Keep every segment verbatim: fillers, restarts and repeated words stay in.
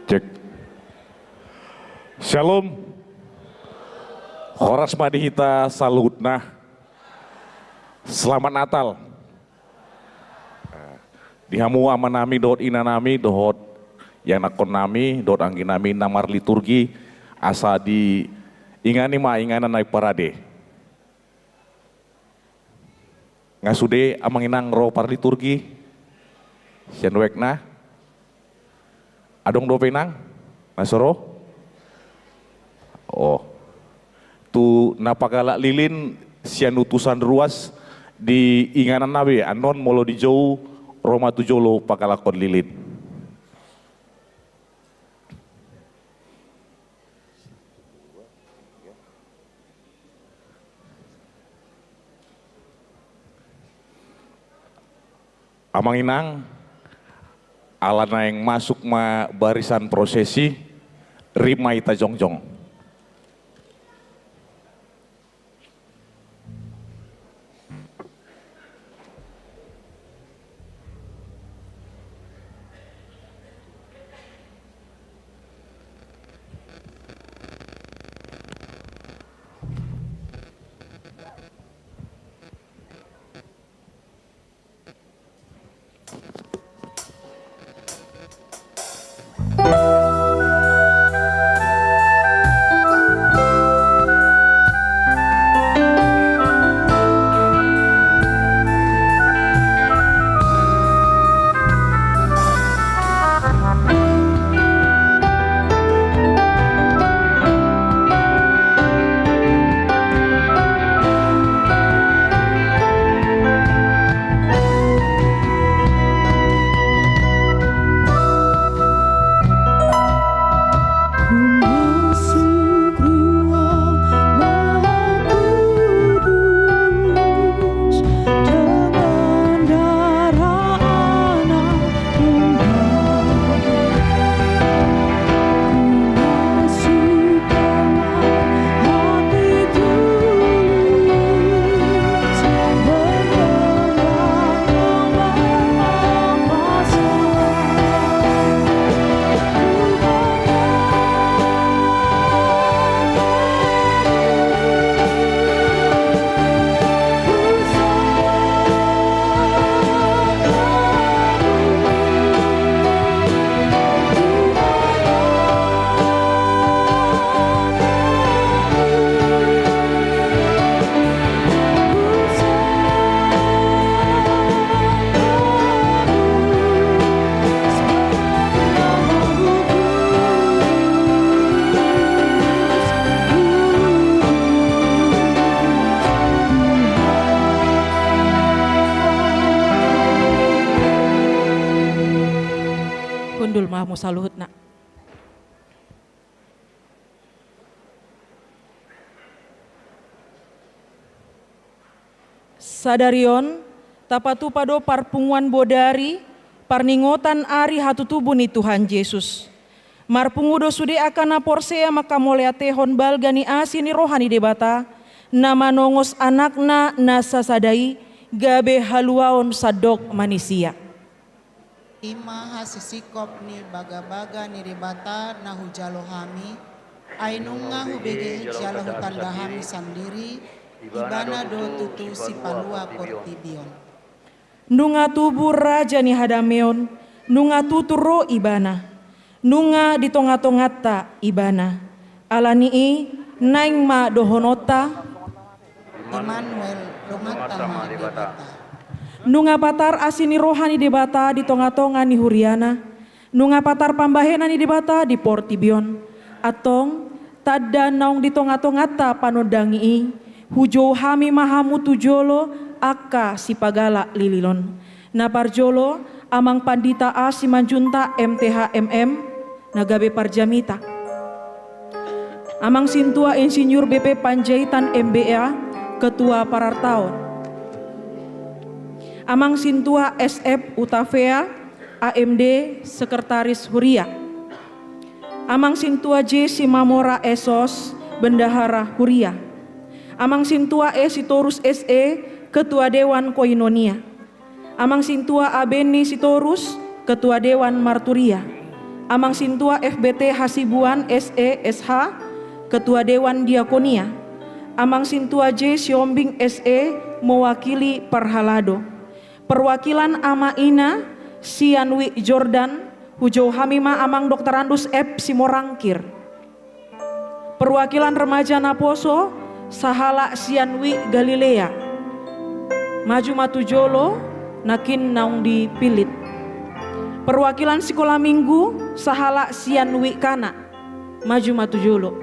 Cek. Shalom. Horas ma di hita saluhutna. Selamat Natal. Di hamu amanami dohot inanami dohot ianakkonnami dohot angginami na marliturgi, asa diingani ma inganan na imparade. Nga sude amang inang ro parliturgi sian wekna? Adong dope inang na so ro? Oh. Tu na panggalak lilin sian utusan ruas di inganan na be annon molo dijou ro ma tu jolo panggalakkon lilin. Amang inang, ala naeng masuk ma barisan prosesi, rip ma hita jongjong. Hundul ma hamu saluhutna. Sadari on, tapatupa do parpunguan bodari, parningotan ari hatutubu ni Tuhan Jesus. Marpungu do sude angka na porsea mangkamauliatehon balga ni asi ni roha ni Debata, na manongos Anakna na sasada i, gabe haluaon sandok manisia. I ma hasisingkop ni bagabaga ni Debata na hujalo hami, ai nunga hubege jala hutanda hami sandiri, Ibana do tutu sipalua portibi on. Nunga tubu Raja ni hadameon, nunga tutu ro Ibana, nunga di tongatonganta Ibana. Ala ni i, naeng ma dohononta: Immanuel, donganta ma Debata. Nunga patar asi ni roha ni Debata di tongatonga ni huriana, nunga patar pambahenan ni Debata di portibi on. Antong, tanda naung di tongatonganta panondangi i, hujou hami ma hamu tu jolo angka sipanggalak lilin on. Na parjolo, Amang Pandita A. Simanjuntak, M.Th., M.M., na gabe parjamita. Amang Sintua Insinyur B P Panjaitan, M.B.A., Ketua Parartaon. Amang Sintua S.F. Hutavea, A.M.D., Sekretaris Huria. Amang Sintua J. Simamora, S.Sos., Bendahara Huria. Amang Sintua E. Sitorus, S.E., Ketua Dewan Koinonia. Amang Sintua A. Benny Sitorus, Ketua Dewan Marturia. Amang Sintua F B T Hasibuan, S E, S H, Ketua Dewan Diakonia. Amang Sintua J Siombing, S E, mewakili parhalado. Perwakilan ama ina sian Wi Jordan, hujou hami ma Amang Doktorandus F Simorangkir. Perwakilan remaja naposo sahalak sian Wi Galilea, maju ma tu jolo, nangkin naung dipillit. Perwakilan sikola minggu sahalak sian Wi Kana, maju ma tu jolo.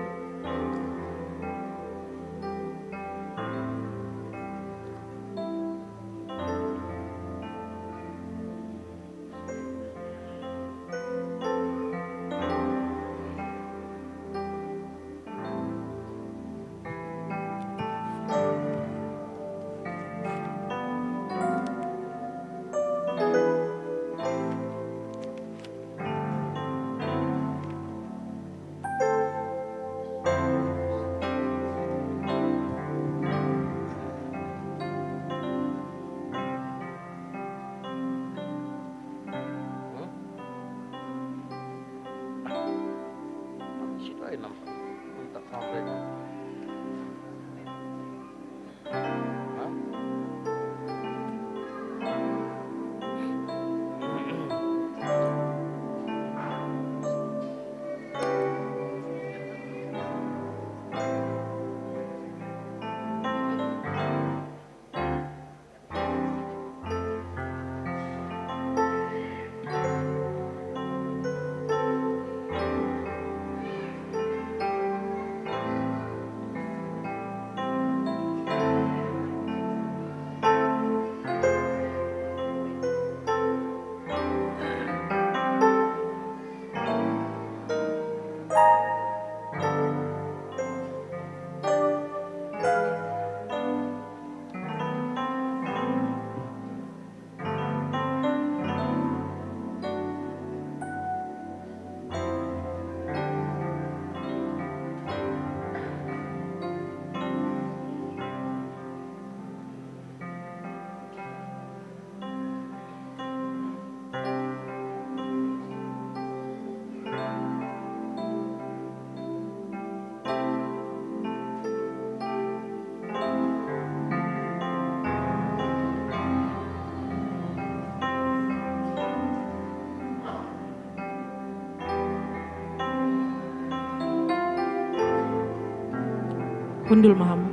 Hundul ma hamu.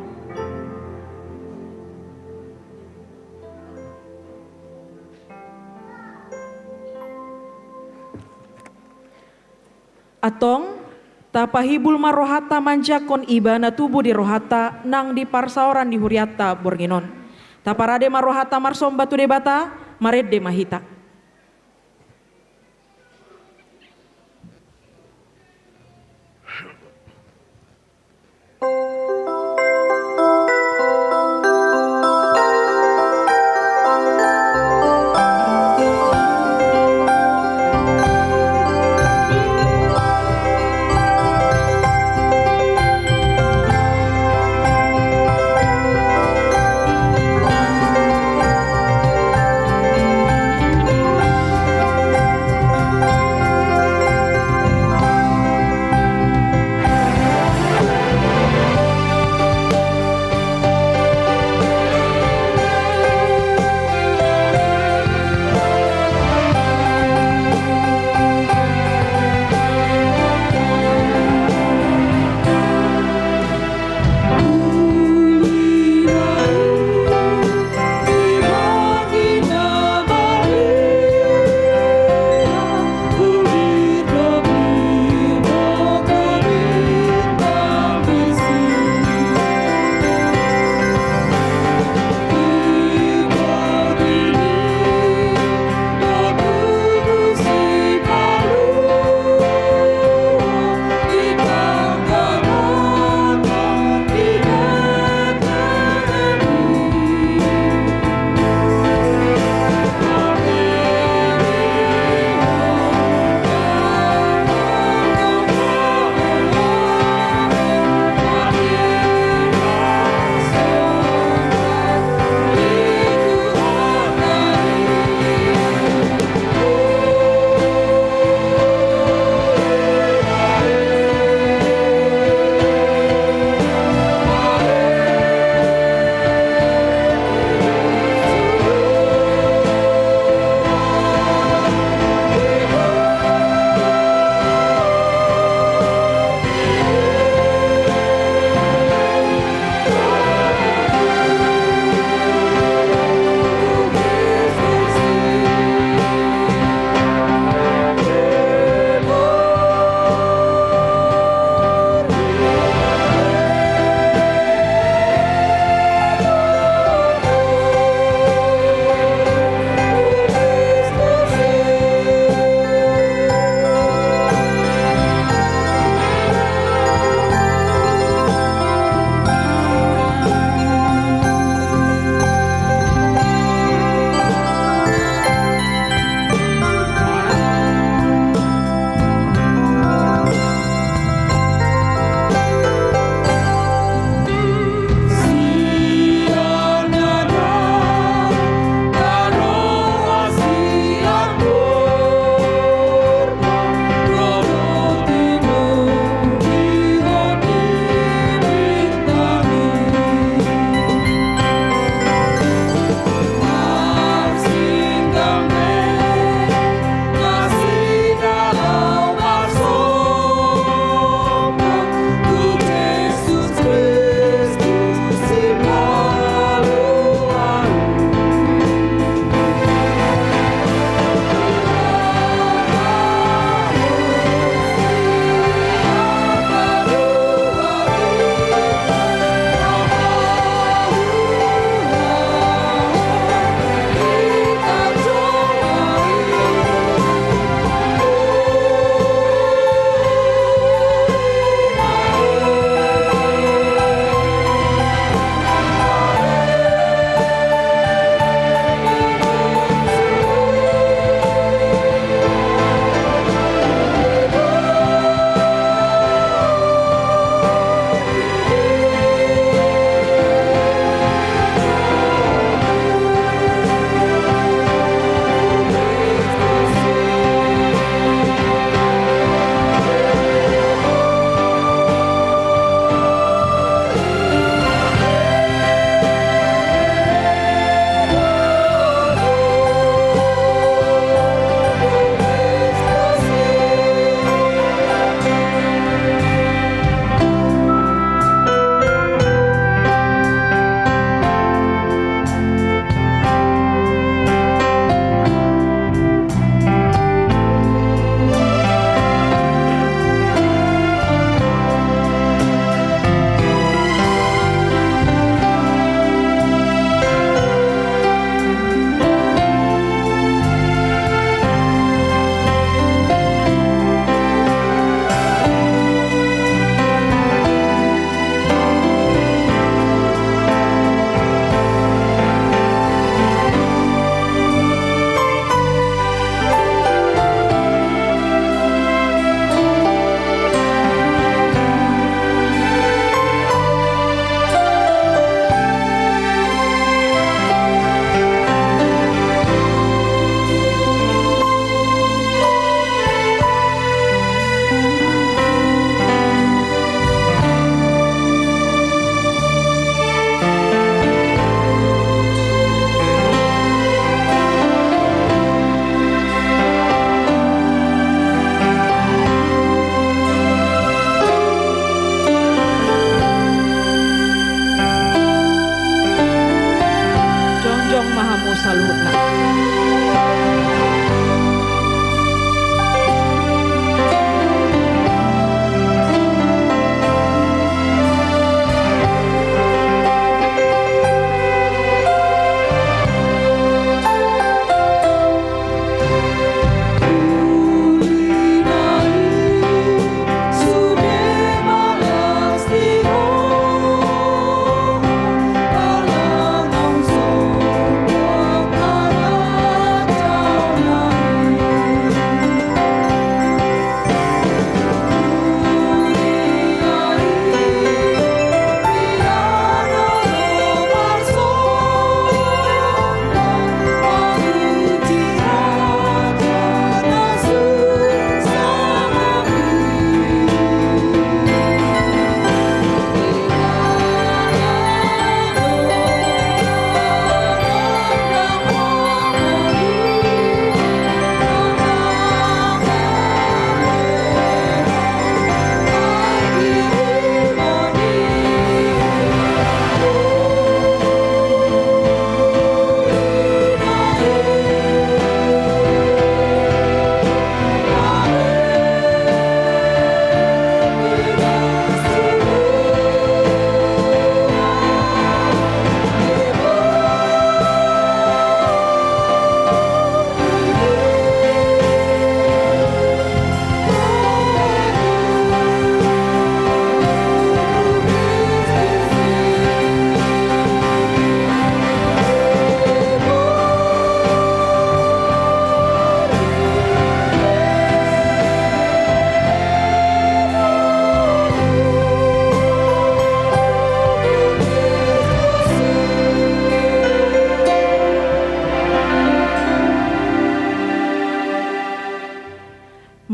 Antong, tapahibul ma rohanta manjangkon iba na tubu di rohanta nang di parsaoran di hurianta borngin on. Taparade ma rohanta marsomba tu Debata, marende ma hita. Tong ma hamu saluhutna.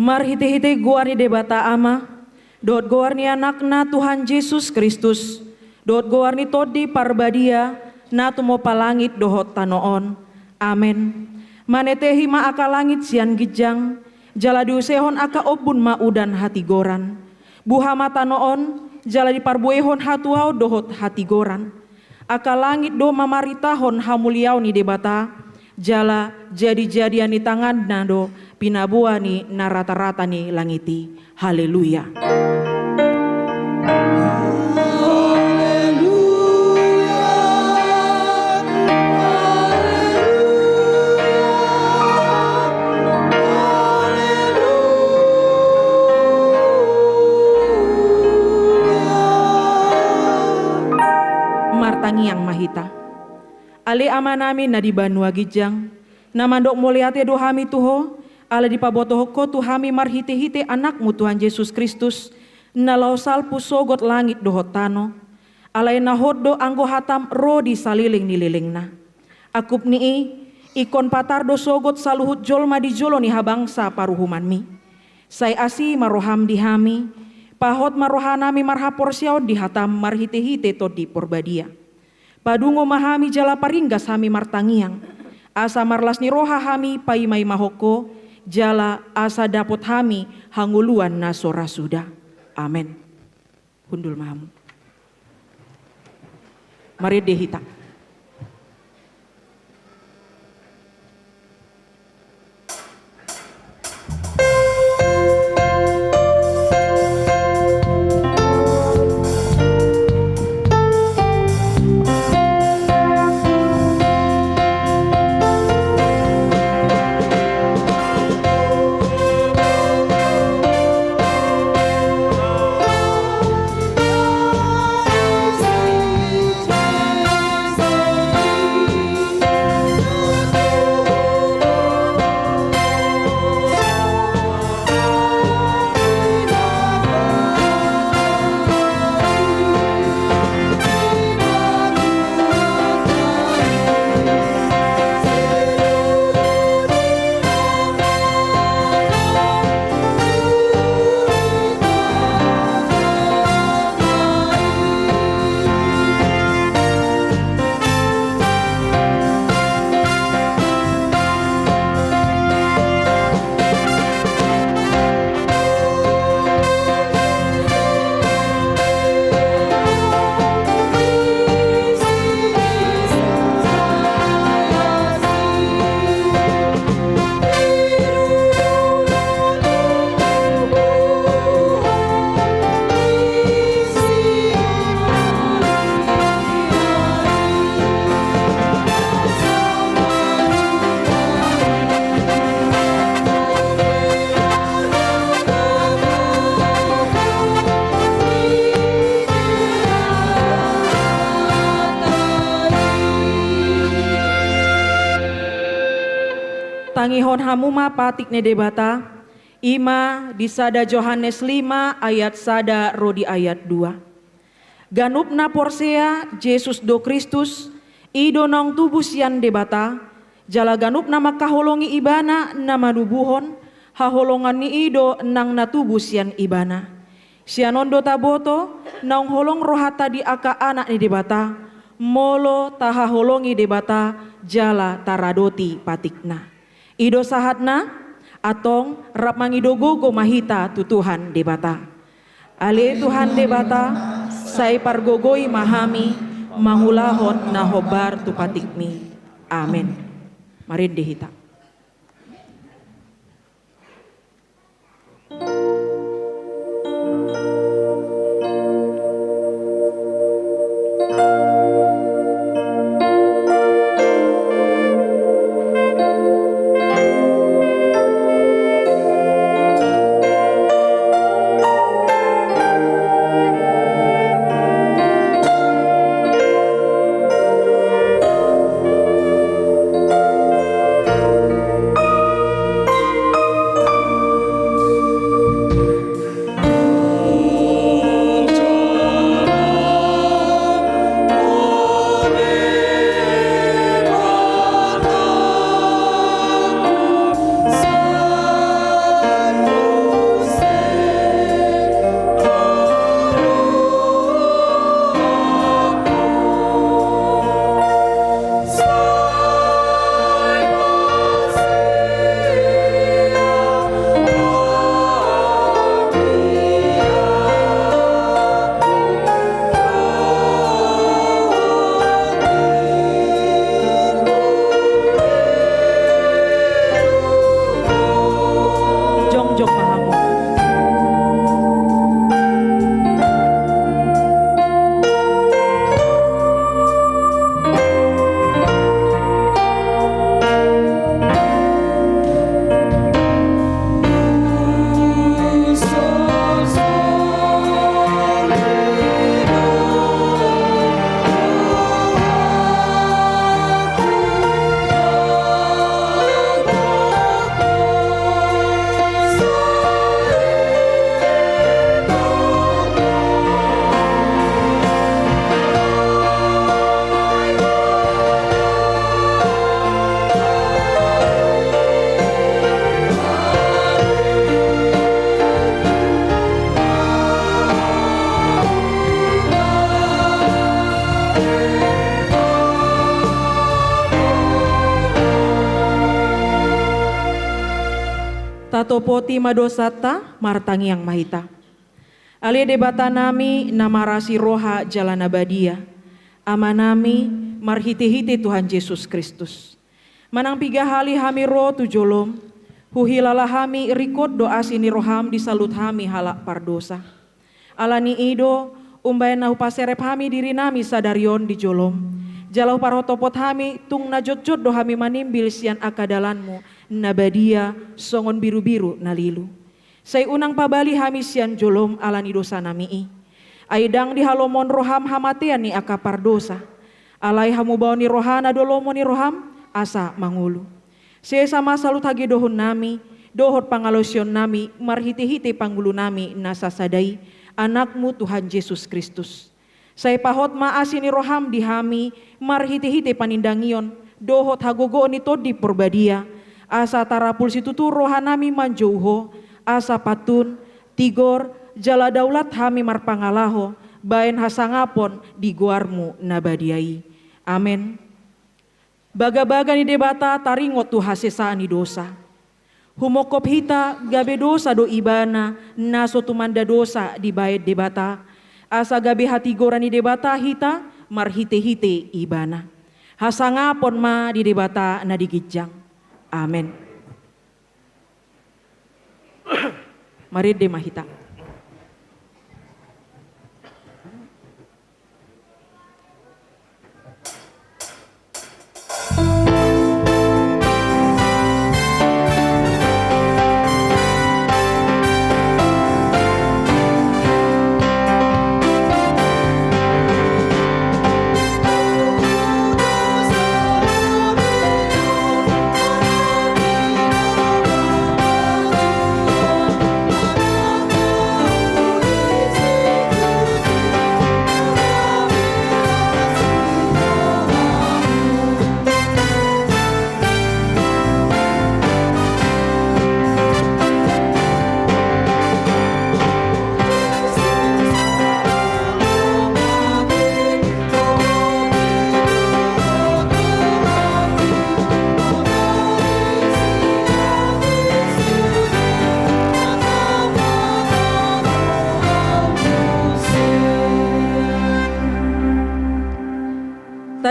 Marhitehite goar ni Debata Ama, dohot goar ni Anakna Tuhan Jesus Kristus, dohot goar ni Tondi Parbadia, na tumompa langit dohot tano on. Amen. Manetehi ma angka langit sian ginjang, jala diusehon angka ombun ma udan hatigoran. Buha ma tano on, jala diparbuehon hatuaon dohot hatigoran. Angka langit do mamaritahon hamuliaon ni Debata, jala jadijadian ni tanganna do pinaboa ni na ratarata ni langit i. Haleluya. Martangiang ma hita. Ale Amanami na di banua ginjang, na mandok mauliate do hami tu Ho, ala dipabotohon Ho tu hami marhitehite Anakmu Tuhan Jesus Kristus, na laho salpu sogot langit dohot tano. Alai na hot do anggo hataM ro di saleleng ni lelengna. Angkup ni i, ingkon patar do sogot saluhut jolma di jolo ni habangsa paruhumanMi. Sai asi ma rohaM di hami, pahot ma rohanami marhaporseaon di hataM marhitehite Tondi Parbadia. Padungo ma hami jala paringgas hami martangiang, asa marlas ni roha hami paimaimahon Ho, jala asa dapot hami hangoluan na so ra suda. Amen. Hundul ma hamu. Marende hita. Tangihon hamu ma patik ni Debata, i ma di sada Johannes lima ayat sada ro di ayat dua. Ganup na porsea Jesus do Kristus, i do naung tubu sian Debata, jala ganup na mangkaholongi Ibana na manubuhon, haholongan ni i do nang na tubu sian Ibana. Sian on do taboto, naung holong rohanta di angka anak ni Debata, molo tahaholongi Debata, jala taradoti patikna. I do sahatna, antong rap mangido gogo ma hita tu Tuhan Debata. Ale Tuhan Debata, sai pargogoi ma hami, mangulahon na hombar tu patikmi. Amen. Marende hita. Jongjong ma hamu. Tatopoti ma dosanta, martangiang ma hita. Ale Debata nami na marasi roha jala na badia, Ama nami, marhitehite Tuhan Jesus Kristus. Manang piga hali hami ro tu jolom, huhilala hami ringkot do asi ni roham di saluhut hami halak pardosa. Ala ni i do, umbahen na hupaserep hami diri nami sadari on di jolom, jala huparhotopot hami tung na jotjot do hami manimbil sian angka dalanmu na badia songon birubiru na lilu. Sai unang pabali hami sian jolom ala ni dosa nami i. Ai ndang dihalomohon roham hamatean ni angka pardosa. Alai hamubaon ni roha na do lomo ni roham, asa mangolu. Sesa ma saluhut hagedohon nami, dohot pangalaosion nami, marhitehite pangulu nami na sasada i, Anakmu Tuhan Jesus Kristus. Sai pahot ma asi ni roham di hami, marhitehite panindangion, dohot hagogoon ni Tondi Porbadia, asa tarapul situtu roha nami manjou Ho, asa pantun, tigor, jala daulat hami marpangalaho, bahen hasangapon di goarmu na badia i. Amen. Bagabaga ni Debata taringot tu hasesaan ni dosa. Humongkop hita gabe dosa do Ibana na so tumanda dosa dibahen Debata, asa gabe hatigoran ni Debata hita marhitehite Ibana. Hasangapon ma di Debata na di ginjang. Amen. Marende ma hita.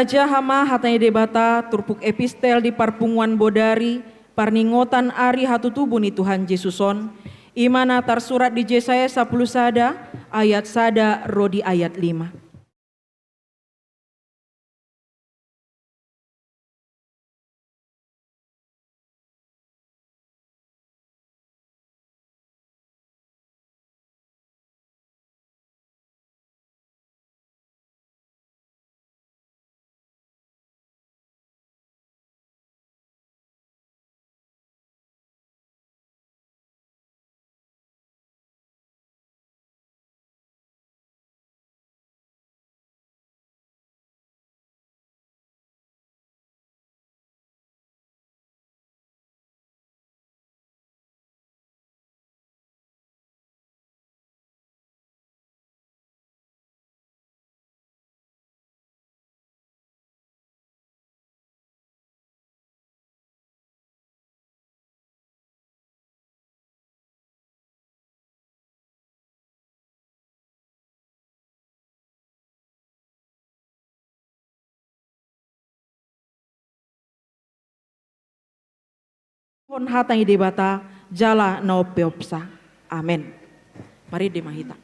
Jaha ma hata ni Debata turpuk epistel di parpunguan bodari, parningotan ari hatutubu ni Tuhan Jesus on, i ma na tarsurat di Jesaya sampulu sada, ayat sada ro di ayat lima. Hon hata ni Debata jala na umpeopsa. Amen. Marende ma hita.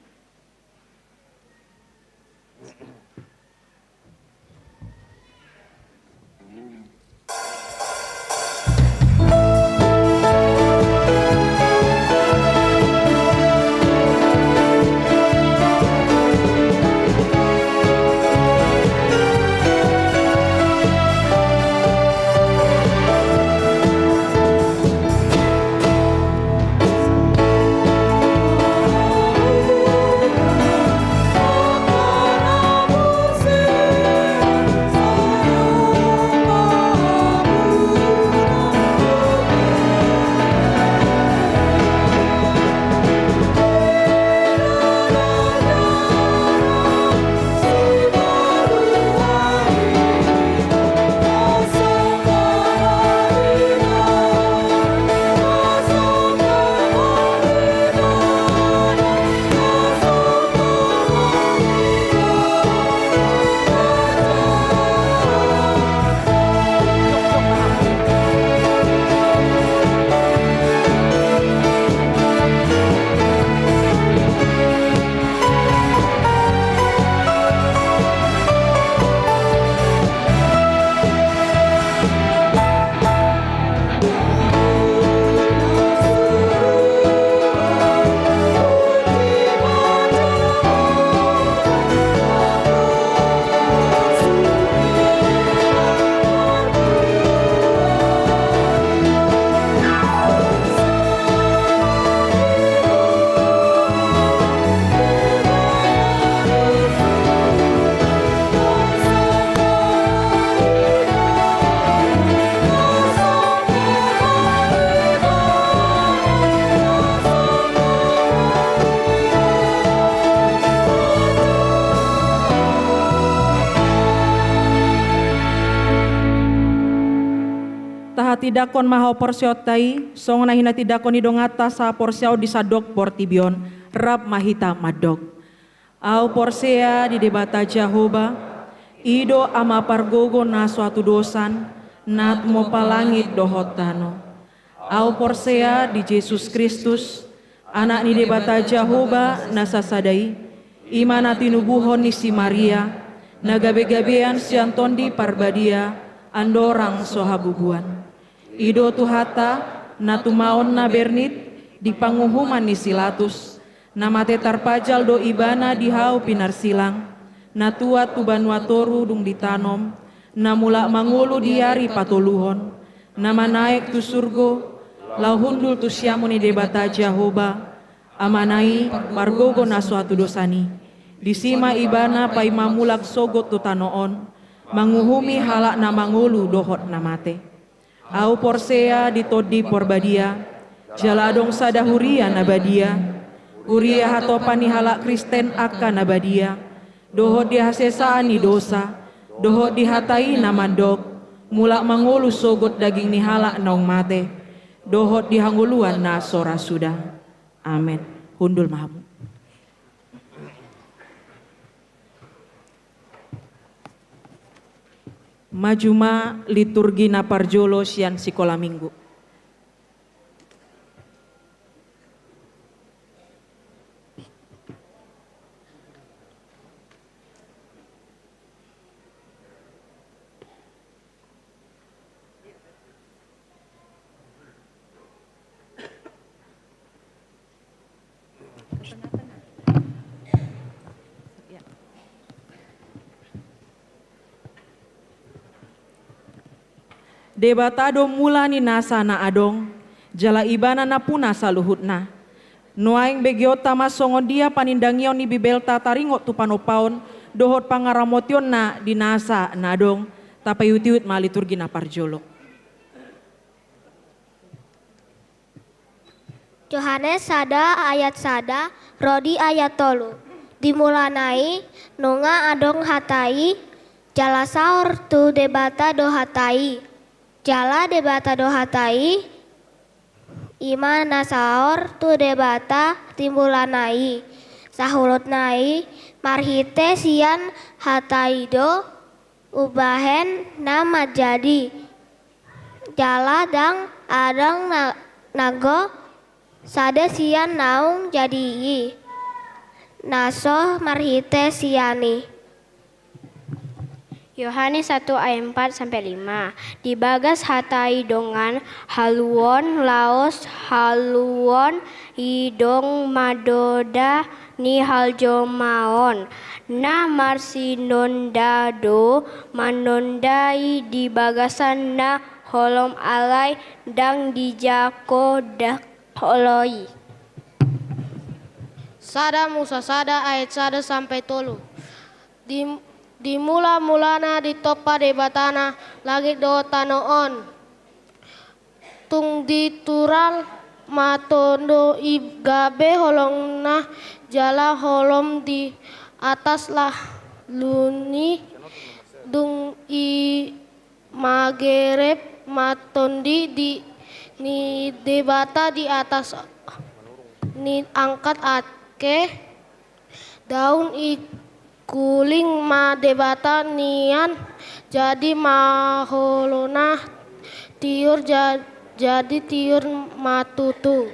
Tahatindangkon ma haporseaonta i, songon na hinatindangkon ni donganta sahaporseaon di sandok portibi on, rap ma hita mandok. Ahu porsea di Debata Jahowa, i do Ama pargogo na so hatudosan, na tumompa langit dohot tano. Ahu porsea di Jesus Kristus, Anak ni Debata Jahowa na sasada i, i ma na tinubuhon ni si Maria, na gabegabean sian Tondi Parbadia, andorang so habubuan. I do Tuhanta, na tumaon na bernit, di panguhuman ni si Latus, na mate tarpajal do Ibana di hau pinarsilang, na tuat tu banua toru dung ditanom, na mulak mangolu di ari patoluhon, na manaek tu surgo, laho hundul tu siamun ni Debata Jahowa, Amana i, pargogo na so hatudosan i. Disi ma Ibana paima mulak sogot tu tano on, manguhumi halak na mangolu dohot na mate. Ahu porsea di Tondi Parbadia, jala adong sada huria na badia, huria hatopan ni halak Kristen angka na badia, dohot di hasesaan ni dosa, dohot di hata i na mandok, mulak mangolu sogot daging ni halak naung mate, dohot di hangoluan na so ra suda. Amen. Hundul ma hamu. Maju ma liturgi na parjolo sian sikola minggu. Debata do mula ni nasa na adong, jala Ibana nampuna saluhutna. Nuaeng begeonta ma songon dia panindangion ni Bibelta taringot tu panompaon dohot pangaramotionna di nasa na adong. Tapaihutihut ma liturgi na parjolo. Johannes sada ayat sada ro di ayat tolu. Di mulana i nunga adong Hata i, jala saor tu Debata do Hata i, jala Debata do Hata i. I ma na saor tu Debata di mulana i. Saluhutna i marhite sian Hata i do umbahen na manjadi. Jala ndang adong na, nanggo sada sian naung jadi i, na so marhite sian i. Yohanes satu ayat empat sampai lima. Di bagas Hata i dongan haluon, laos haluon i do manonda ni hajolmaon. Na marsinonda do manonda i di bagasan na holom, alai ndang dijangkon da holoi. Sada Musa sada ayat sada sampai tolu. Di, di mula-mulana ditompa Debata na langit dohot tano on. Tung diturang ma tondi i gabe holongna, jala holom di atas lalu ni. Dung i magerep ma tondi di, ni Debata di atas ni angkat ake. Daun i kuling ma Debata nian, jadi ma holona tiur ja-, jadi tiur ma tutu.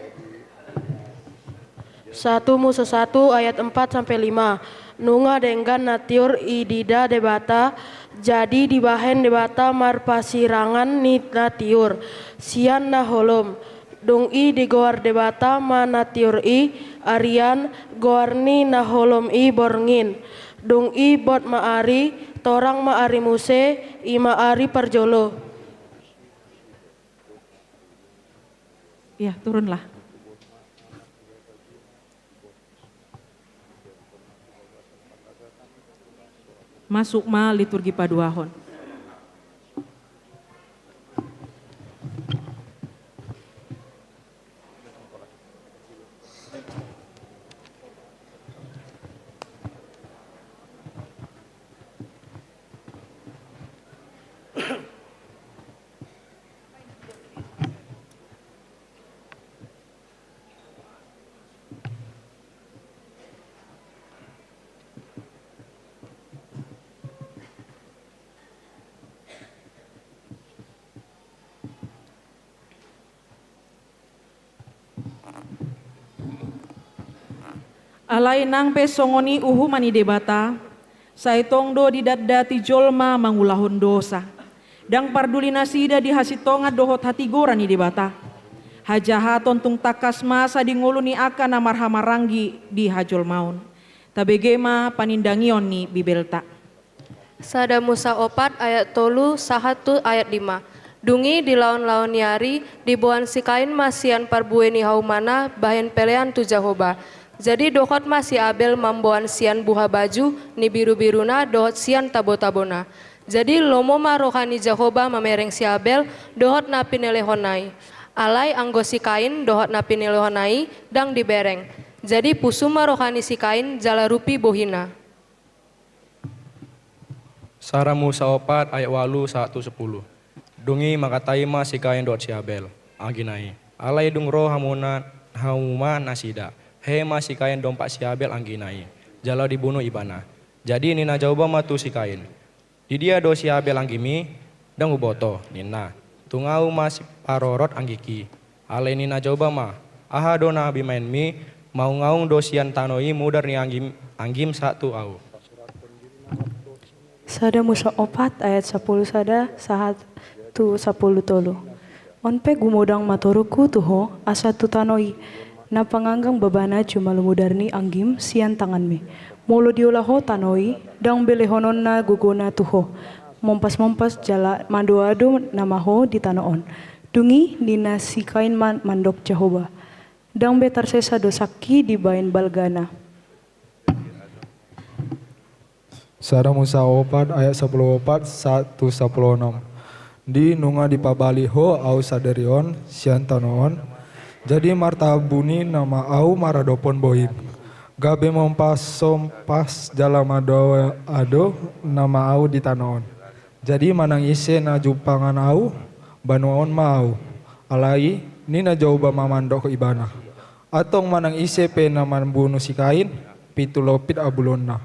Satu Musa satu ayat empat sampai lima. Nunga denggan na tiur i dida Debata, jadi dibahen Debata marpasirangan ni na tiur sian na holom. Dung i digoar Debata ma na tiur i arian, goar ni na holom i borngin. Dung i bot ma ari, torang ma ari muse, i ma ari parjolo. Iya, turunlah. Masuk ma liturgi paduahon. Alai nang pe songon i uhuman ni Debata, sai tong do didatdati jolma mangulahon dosa. Ndang parduli nasida di hasintongan dohot hatigoran ni Debata. Hajahaton tung tangkas masa di ngolu ni angka na marhahamaranggi di hajolmaon. Tabege ma panindangion ni Bibelta. Sada Musa opat ayat tolu sahat tu ayat lima. Dung i di laonlaon ni ari, diboan si Kain ma sian parbue ni haumana bahen pelean tu Jahowa. Jadi dohot ma si Abel mamboan sian buha baju ni birubiruna dohot sian tabotabona. Jadi lomo ma roha ni Jahowa mamereng si Abel dohot na pinelehonna i. Alai anggo si Kain dohot na pinelehonna i ndang dibereng. Jadi pusu ma roha ni si Kain jala rupi bohina. Sada Musa opat ayat ualu sahat tu sampulu. Dung i mangkatai ma si Kain dohot si Abel, anggina i. Alai dung ro haumana, hauma nasida, hehe ma si Kain dompak si Abel anggina i, jala dibunu ibana. Jadi ninna Jahowa ma tu si Kain, Di dia do siabel anggim i? Ndang huboto, ninna. Tung ahu ma siparorot anggingki. Alai ninna Jahowa ma, aha do na bimaenmi? Maungaung do sian tano i mudar ni anggim, anggim sahat tu ahu. Sada Musa opat ayat sapuluh sada sahat tu sapuluh tolu. On pe gumodang ma torungku tu ho asa tu tano i, na panganggang babana jumalo mudar ni anggim sian tanganmi. Molo diola ho tano i, ndang be lehononna gogona tu ho. Mompas-mompas jala mado-ado nama ho di tano on. Dung i ninna si Kain ma mandok Jahowa, ndang be tarsesa dosangki dibaen balgana. Sada Musa opat ayat sapuluh opat sahat tu sapuluh onom. Di nunga dipabali ho ahu sadari on sian tano on, jadi martabuni nama ahu maradophon bohim. Gabe mompas-ompas jala mado-ado nama ahu di tano on. Jadi manang ise na jumpangan ahu, banuaon ma ahu. Alai ninna Jahowa ma mandok ibana, antong manang ise pe na mambunu si Kain, pitu lompit abulonna.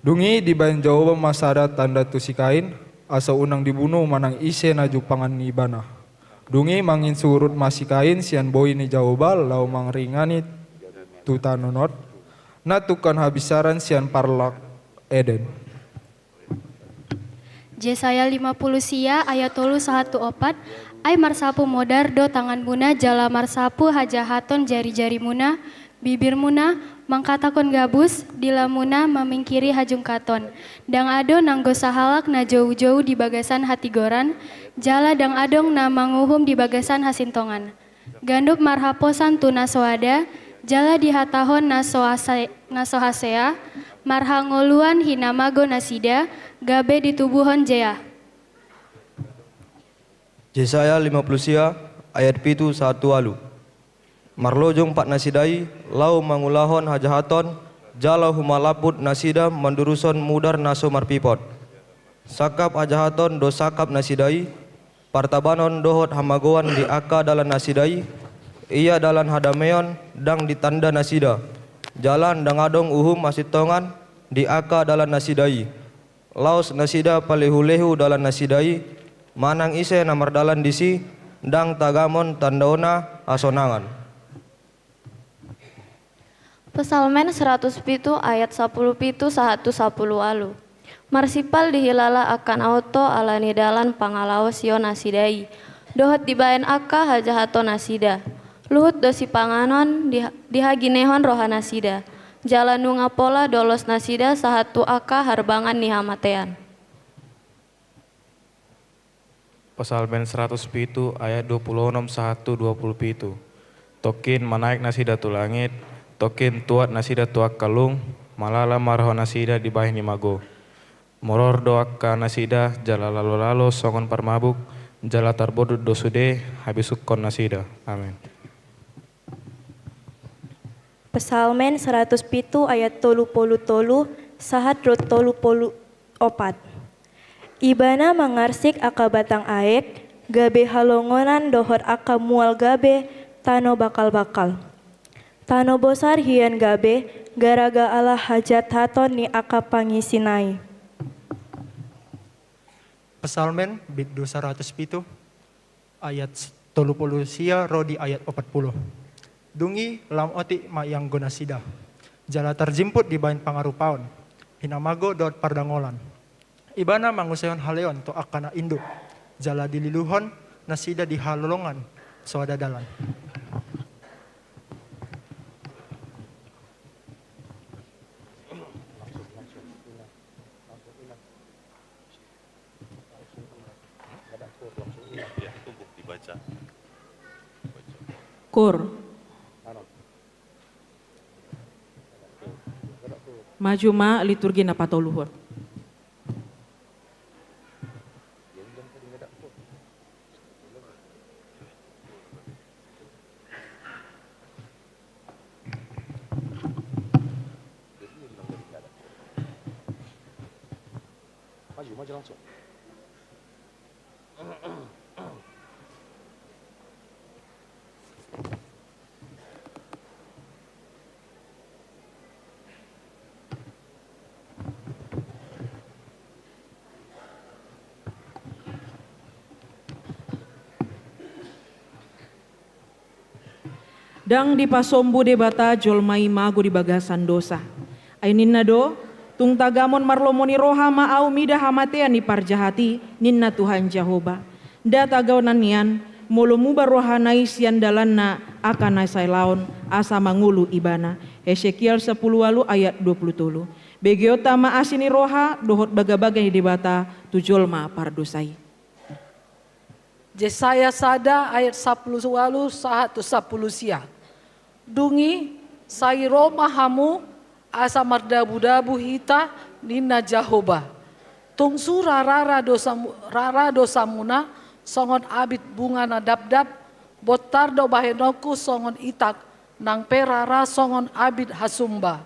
Dung i dibaen Jahowa ma sada tanda tu si Kain, asa unang dibunu manang ise na jumpangan ni ibana. Dung i manginsurut ma si Kain sian bohi ni Jahowa laho mangaringani tu tano on, na tungkan habinsaran sian parlak Eden. Jesaya lima puluh sia ayat tolu sahat tu opat. Ai marsapu modar do tanganmuna jala marsapu hajahaton jarijarimuna, bibirmuna mangkatahon gabus, dilamuna mamingkiri hajungkaton. Ndang adong nanggo sahalak na joujou di bagasan hatigoran, jala ndang adong na manguhum di bagasan hasintongan. Ganup marhaposan tu na soada, jala dihatahon na so hasea, marhangoluan hinamago nasida, gabe ditubuhon jea. Jesaya lima puluh sia ayat pitu sahat tu ualu. Marlojong pat nasida i, laho mangulahon hajahaton, jala humalamput nasida mandurushon mudar na so marpipot. Sangkap hajahaton do sangkap nasida i, partabanon dohot hamagoan di angka dalan nasida i, ia dalan hadameon ndang ditanda nasida, jala ndang adong uhum hasintongan di angka dalan nasida i. Laos nasida palehulehu dalan nasida i, manang ise na mardalan disi, ndang tagamon tandaonna hasonangan. Psalmen seratus pitu ayat sapuluh pitu sahat tu sapuluh ualu. Marsimpal dihilala angka na onto ala ni dalan pangalaosion nasida i, dohot dibaen angka hajahaton nasida. Luhut do sipanganon di, di haginehon roha nasida, jala nunga pola dolos nasida sahat tu angka harbangan ni hamatean. Psalmen seratus pitu ayat dua puluh onom sahat tu dua puluh pitu. Tongkin manaek nasida tu langit, tongkin tuat nasida tu angka lung, malala ma roha nasida di bahi ni mago. Moror do angka nasida jala lalolalo songon parmabuk, jala tarbodut do sude habisukkon nasida. Amen. Psalmen seratus pitu ayat tolu pulu tolu sahat dohot tolu pulu opat. Ibana mangarsik angka batang aek, gabe halongonan dohot angka mual gabe tano bakal-bakal. Tano bosar hian gabe garaga ala hajahaton ni angka pangisina i. Psalmen bindu saratus pitu ayat tolu pulu sia ro di ayat opat pulu. Dung i lam otik ma ianggo nasida, jala tarjimput dibaen pangarupaon, hinamago dohot pardangolan. Ibana manguseihon haleon tu angka na induk, jala dililuhon nasida di halolongan soada dalan. Kur. Maju ma liturgi na patoluhon. Ndang dipasombu Debata jolma i mago di bagasan dosa. Ai ninna do, tung tagamon marlomo ni roha ma ahu mida hamatean ni parjahat i, ninna Tuhan Jahowa. Nda tagonan nian, molo muba rohana i sian dalanna angka na sai laon, asa mangolu ibana. Hesekiel sapuluh walu ayat dua puluh tolu. Begeonta ma asi ni roha, dohot bagabaga ni Debata, tu jolma pardosa i. Jesaya sada ayat sapuluh walu sahat tu sapuluh sia. Dung i, sai ro ma hamu, asa mardabudabu hita, ninna Jahowa. Tung sura rara dosamu, rara dosamuna, songon abit bunga na dabdab, bontar do bahenonku songon itak, nang pe rara songon abit hasumba.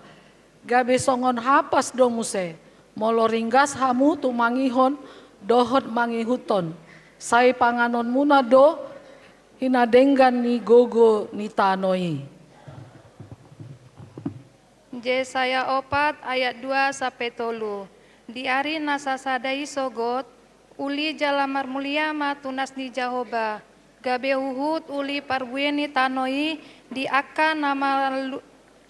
Gabe songon hapas do muse, molo ringgas hamu tumangihon dohot mangihuthon, sai panganonmuna do hinadenggan ni gogo ni tano i. Jesaya opat ayat dua sampe tolu. Di ari na sasada i sogot, uli jala marmulia ma tunas ni Jahowa, gabe huhut uli parbue ni tano i di angka na malu-,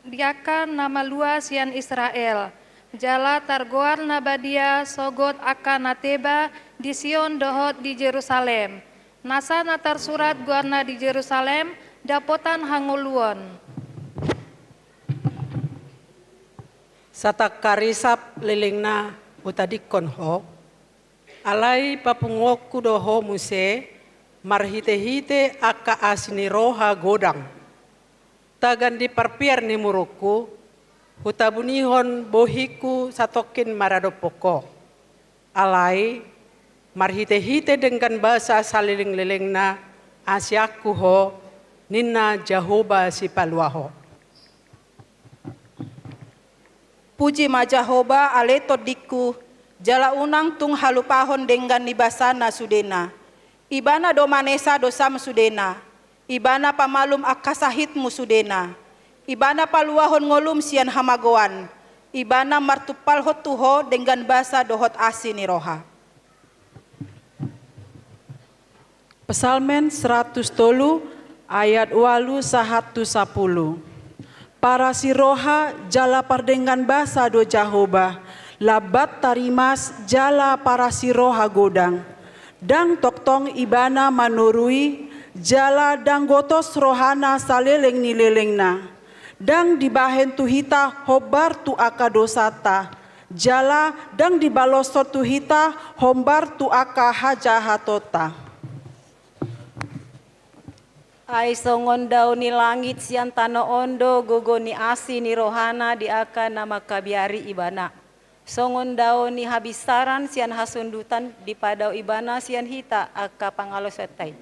di angka na malua sian Israel. Jala targoar na badia sogot angka na teba di Sion dohot di Jerusalem. Nasa na tarsurat goarna di Jerusalem, dapotan hangoluon. Satangkarisap lelengna hutadingkon ho. Alai papunguonku do ho muse, marhitehite angka asi ni roha godang. Tagan di parpear ni murungku, hutabunihon bohingku satongkin maradophon ho. Alai, marhitehite denggan basa salelenglelengna, asianku ho, ninna Jahowa Sipalua ho. Puji ma Jahowa ale tondingku, jala unang tung halupahon denggan ni basana sudena. Ibana do manesa dosam sudena. Ibana pamalum angka sahitmu sudena. Ibana paluahon ngolum sian hamagoan. Ibana martumpalhon tu ho denggan basa dohot asi ni roha. Psalmen seratus tolu ayat ualu sahat tu sapuluh. Parasi roha jala pardenggan basa do Jahowa, lambat tarimas jala parasi roha godang. Ndang tongtong ibana manorui, jala ndang gotos rohana saleleng ni lelengna. Ndang dibahen tu hita hombar tu angka dosanta, jala ndang dibaloshon tu hita hombar tu angka hajahatonta. Ai songon dao ni langit sian tano on do gogo ni asi ni rohana di angka na mangkabiari ibana. Songon dao ni habinsaran sian hasundutan dipadao ibana sian hita angka pangalosonta i.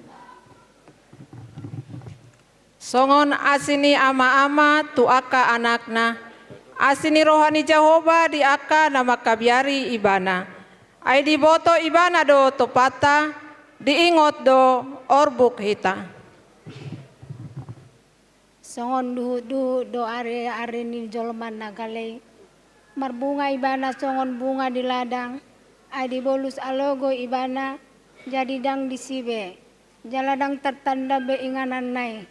Songon asi ni amaama tu angka anakna, asi ni roha ni Jahowa di angka na mangkabiari ibana. Ai diboto ibana do tompanta, diingot do orbuk hita. Songon duhutduhut do ariari ni jolma na gale i. Marbunga ibana songon bunga di ladang, ai dibolus alogo ibana, jadi ndang disi be, jala ndang tartanda be ingananna i.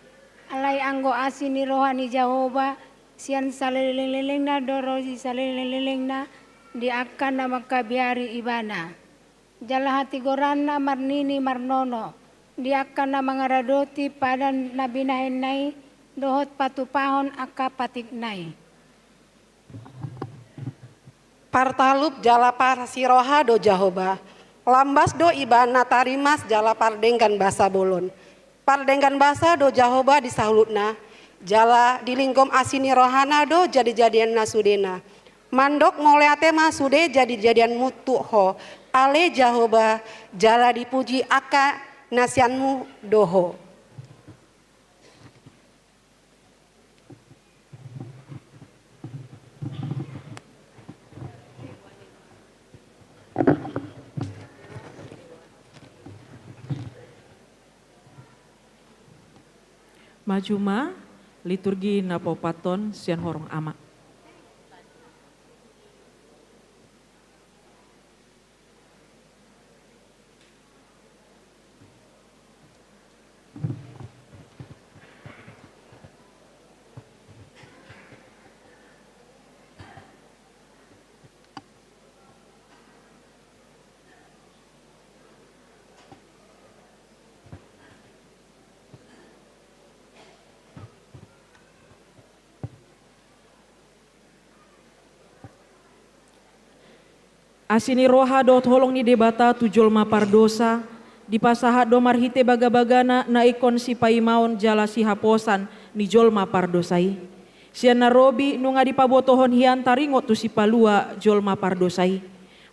Alai anggo asi ni roha ni Jahowa, sian salelenglelengna do ro di salelenglelengna, di angka na mangkabiari ibana. Jala hatigoranna marnini marnono, di angka na mangaradoti padan na binahenna i, dohot patupahon angka patikna i. Partalup jala parasi roha do Jahowa, lambas do ibana tarimas jala pardenggan basa bolon. Pardenggan basa do Jahowa di saluhutna, jala di linggom asi ni rohana do jadijadianna sudena. Mandok mauliate ma sude jadijadianmu tu ho, ale Jahowa, jala dipuji angka na sianmu do ho. Maju ma, liturgi na paopathon sian horong ama. Asi ni roha dohot holong ni Debata tu jolma pardosa, dipasahat do marhite bagabagana na ingkon sipaimaon jala sihaposan ni jolma pardosa i. Sian na robi nunga dipabotohon hian taringot tu Sipalua jolma pardosa i.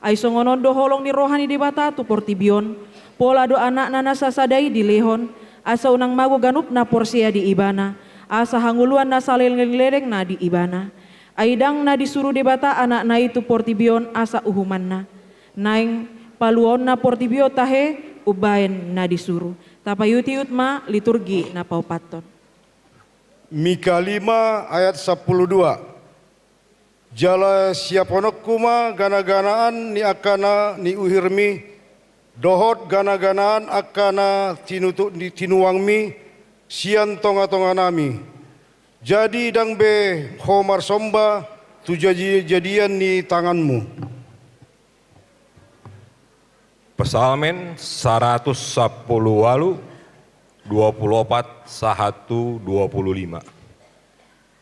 Ai songon on do holong ni roha ni Debata tu portibi on, pola do Anakna na sasada i dilehon, asa unang mago ganup na porsea di Ibana, asa hangoluan na saleleng ni lelengna di Ibana. Ai ndang na disuru Debata Anakna i tu portibi on asa uhumanna. Naeng paluaonna portibi on tahe umbahen na disuru. Tapaihutihut ma liturgi na paopathon. Mika lima ayat sampulu dua. Jala siapahononku ma ganaganaan ni angka na niuhirmi, dohot ganaganaan angka na tinutu-, ni-, tinuangmi sian tongatonganami. Jadi ndang be ho marsomba tu jadi-, jadian ni tanganmu. Psalmen saratus sampulu ualu, dua pulu opat sahat tu dua pulu lima.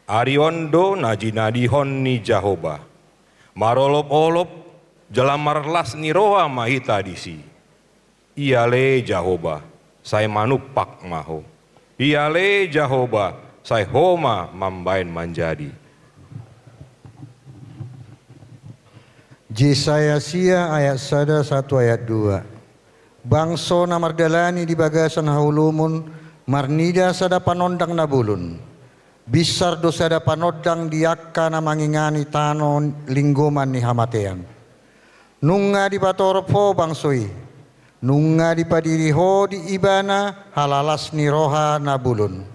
Ari on do na jinadihon ni Jahowa. Marolopolop jala marlas ni roha ma hita disi. Iale Jahowa, sai manumpak ma ho. Iale Jahowa, sai ho ma mambahen manjadi. Jesaya sia ayat sada sahat tu ayat dua. Bangso na mardalani di bagasan haholomon marnida sada panondang na bolon. Binsar do sada panondang di angka na mangingani tano linggoman ni hamatean. Nunga dipatorop ho bangso i. Nunga dipadiri ho di Ibana halalas ni roha na bolon.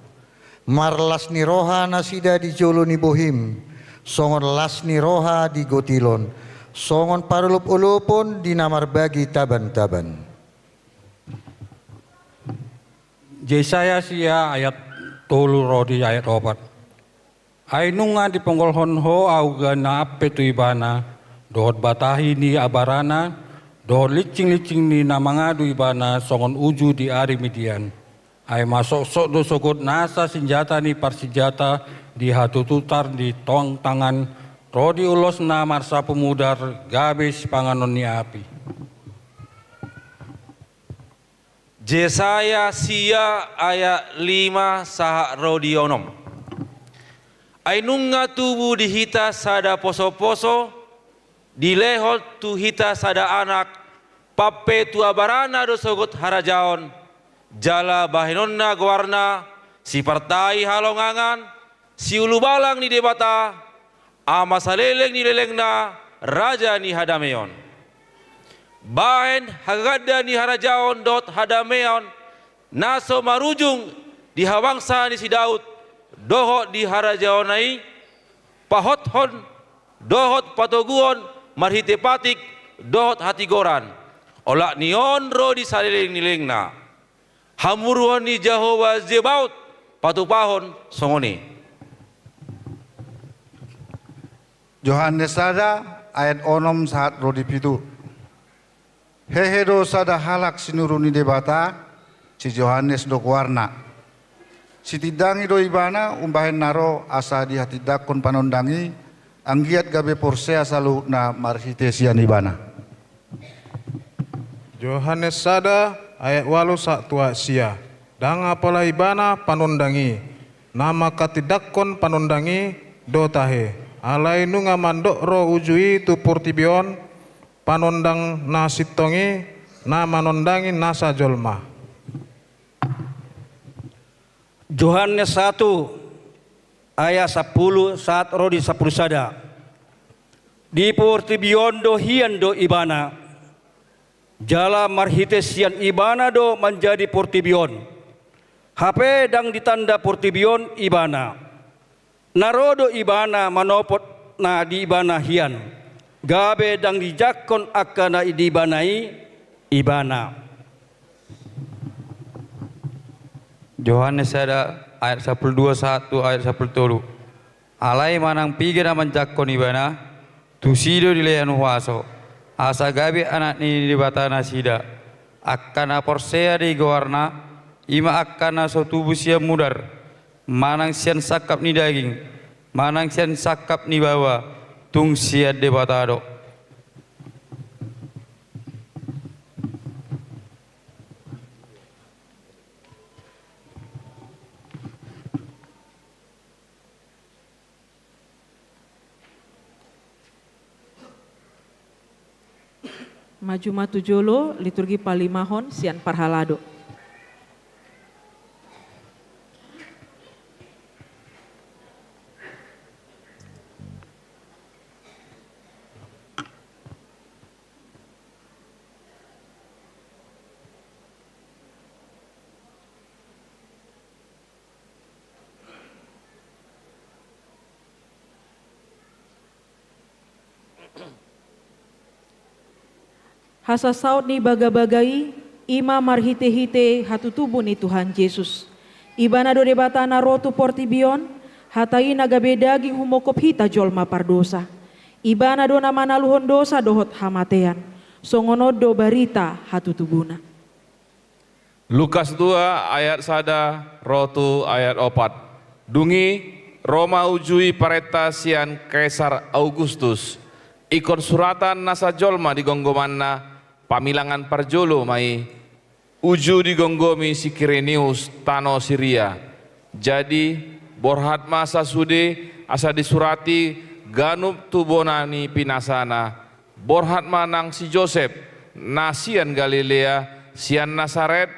Marlas ni roha nasida di jolo ni bohim, songon las ni roha di gotilon, songon parolopolopon di na marbagi tabantaban. Jesaya sia ayat tolu ro di ayat opat. Ai nunga diponggolhon ho auga na ampe tu Ibana, dohot batahi ni abarana, dohot lincinglinci ni na mangadu Ibana songon uju di ari Midian. Ai masoksok do sogot nasa sinjata ni parsinjata di hatututar ni tongtangan, ro di ulos na marsapu mudar gabe sipanganon ni api. Jesaya sia ayat lima sahat ro di onom. Ai nunga tubu di hita sada posoposo, dilehon tu hita sada anak, pampe tu abarana do sogot harajaon, jala bahenonna goarna, sipartai halongangan, siulubalang ni Debata, ama saleleng ni lelengna, raja ni hadameon. Bahen hagagandon ni harajaon dohot hadameon, na so marujung di habangsa ni si Daud, dohot di harajaonna i, pahothon, dohot patoguon, marhite patik, dohot hatigoran. Olat ni on ro di saleleng ni lelengna. Hamuruon ni Jahowa Zebaot patupahon songon i. Johannes sada ayat onom sahat ro di pitu. Hehe do sada halak sinuru ni Debata, si Johannes do goarna. Sitindangi do ibana umbahen na ro asa dihatindangkon panondang i, anggiat gabe porsea saluhutna marhite sian ibana. Johannes sada ayat ualu sahat tu ayat sia. Ndang apala ibana panondang i, na manghatindangkon panondang i do tahe. Alai nunga mandok ro uju i tu portibi on, panondang na sintong i, na manondangi nasa jolma. Johannes satu ayat sampulu sahat ro di sampulu sada. Di portibi on do hian do ibana, jala marhite sian ibana do manjadi portibi on. Hape ndang ditanda portibi on ibana. Na ro do ibana manopot na di ibana hian, gabe ndang dijangkon angka na di ibana i ibana. Johannes sada ayat sampulu dua sahat tu ayat sampulu tolu. Alai manang piga na manjangkon ibana, tusi do dilehon huaso, asa gabe anak ni Debata nasida. Angka na porsea di goarna, i ma angka na so tubu sian mudar, manang sian sangkap ni daging, manang sian sangkap ni baoa, tung sian Debata do. Maju ma tu jolo, liturgi palimahon sian parhalado. Hasasaut ni bagabaga i, i ma marhitehite hatutubu ni Tuhan Jesus. Ibana do Debata na ro tu portibi on, Hata i na gabe daging humongkop hita jolma pardosa. Ibana do na manaluhon dosa dohot hamatean. Songon on do barita hatutubuna. Lukas dua ayat sada ro tu ayat opat. Dung i, ro ma uju i parenta sian Kaisar Augustus. Ingkon suratan nasa jolma di gomgomanna, pamilangan parjolo ma i. Uju digomgomi si Kirenius tano Siria. Jadi, borhat ma sasude asa disurati ganup tubona ni pinasana. Borhat ma nang si Josep, na sian Galilea, sian Nasaret,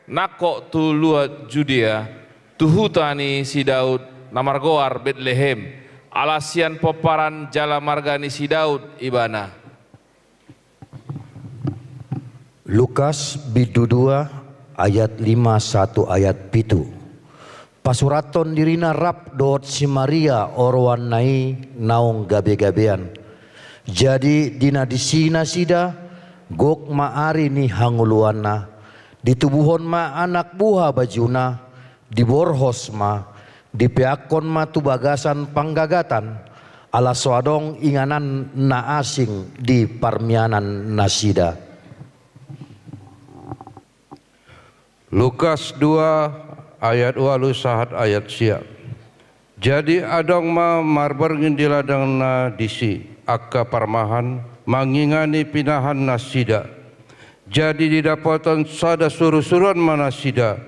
nangkok tu luat Judea, tu huta ni si Daud, na margoar Betlehem, ala sian pomparan jala marga ni si Daud ibana. Lukas bindu dua ayat lima sahat tu ayat pitu. Pasurathon dirina rap dohot si Maria oroanna i naung gabegabean. Jadi di na disi nasida, gok ma ari ni hangoluanna, ditubuhon ma anak buha bajuna, diborhos ma, dipeakkon ma tu bagasan panggagatan, ala so adong inganan na asing di parmianan nasida. Lukas dua ayat ualu sahat ayat sia. Jadi adong ma marborngin di ladang na disi angka parmahan, mangingani pinahan nasida. Jadi didapothon sada surusuruan ma nasida,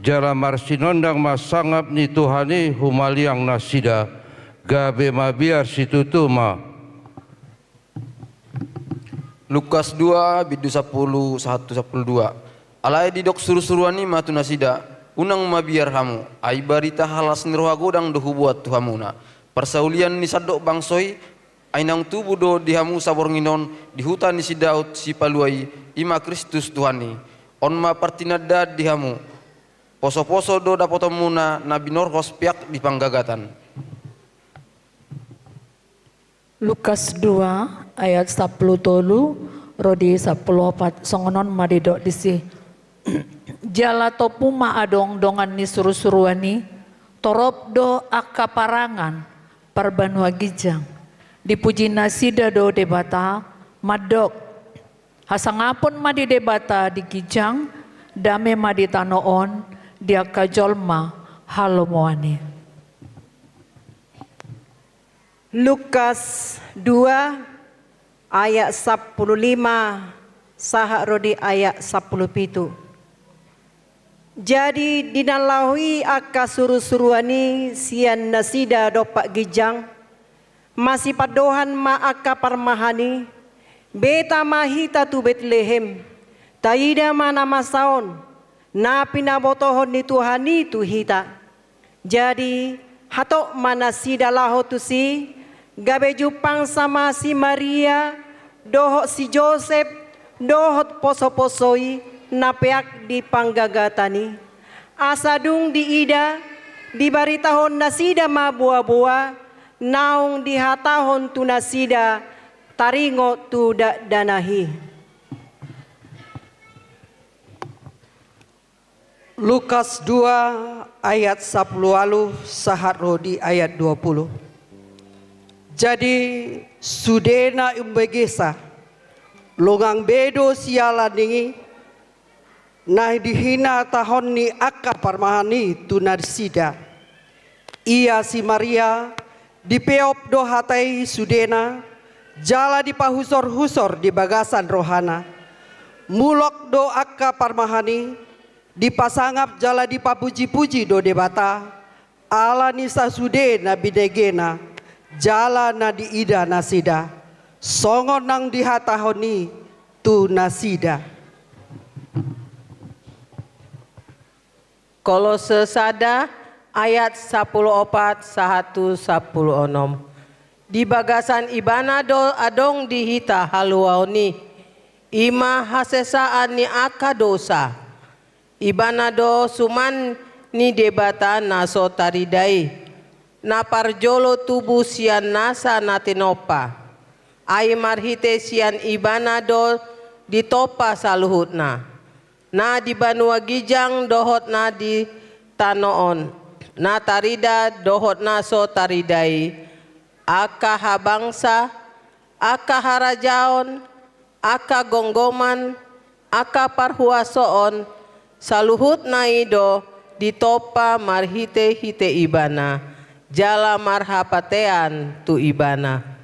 jala marsinondang ma sangap ni Tuhan i humaliang nasida, gabe mabiar situtu ma. Lukas dua, bindu sampulu sahat tu sampulu dua. Alai didok surusuruan i ma tu nasida, unang mabiar hamu, ai barita halas ni roha godang do huboan tu hamuna. Parsaulian ni sandok bangso i, ai naung tubu do di hamu saborngin on di huta ni si Daud sipalua i, i ma Kristus Tuhan i. On ma partinandaan di hamu, posoposo do dapotonmuna na binorhos peak di panggagatan. Lukas dua ayat sampulu tolu ro di sampulu opat, songon on ma didok disi. Jala tompu ma adong dongan ni surusuruan i, torop do angka parangan parbanua ginjang. Dipuji nasida do Debata, mandok, hasangapon ma di Debata di ginjang, dame ma di tano on di angka jolma halomoan i. Lukas dua ayat sampulu lima sahat ro di ayat sampulu pitu. Jadi di na laho i angka surusuruan i sian nasida dompak ginjang, masipandohan ma angka parmahan i, beta ma hita tu Betlehem, taida ma na masa on, na pinabotohon ni Tuhan i tu hita. Jadi hatop ma nasida laho tusi, gabe jumpangsa ma si Maria dohot si Josep dohot posoposo i na peak di panggagatan i. Asa dung diida, dibaritahon nasida ma boaboa naung dihatahon tu nasida taringot tu dakdanak i. Lukas dua ayat sampulu ualu sahat ro di ayat dua pulu. Jadi sudena umbegesa, longang be do siala ni i, na dihinatahon ni angka parmahan i tu nasida. Ia si Maria dipeop do hata i sudena, jala dipahusorhusor di bagasan rohana. Mulak do angka parmahan i, dipasangap jala dipapujipuji do Debata, ala ni sasude na binegena, jala na diida nasida. Songon naung dihatahon i, tu nasida. Kolose sada ayat sapuluh opat sahat tu sapuluh onom. Di bagasan Ibana do adong di hita haluaon i, i ma hasesaan ni angka dosa. Ibana do suman ni Debata na so tarida i, na parjolo tubu sian nasa na tinompa. Ai marhite sian Ibana do ditompa saluhutna, na di banua ginjang dohot na di tano on, na tarida dohot na so tarida i, angka habangsa, angka harajaon, angka gomgoman, angka parhuasoon, saluhutna i do ditompa marhitehite Ibana, jala marhapatean tu Ibana.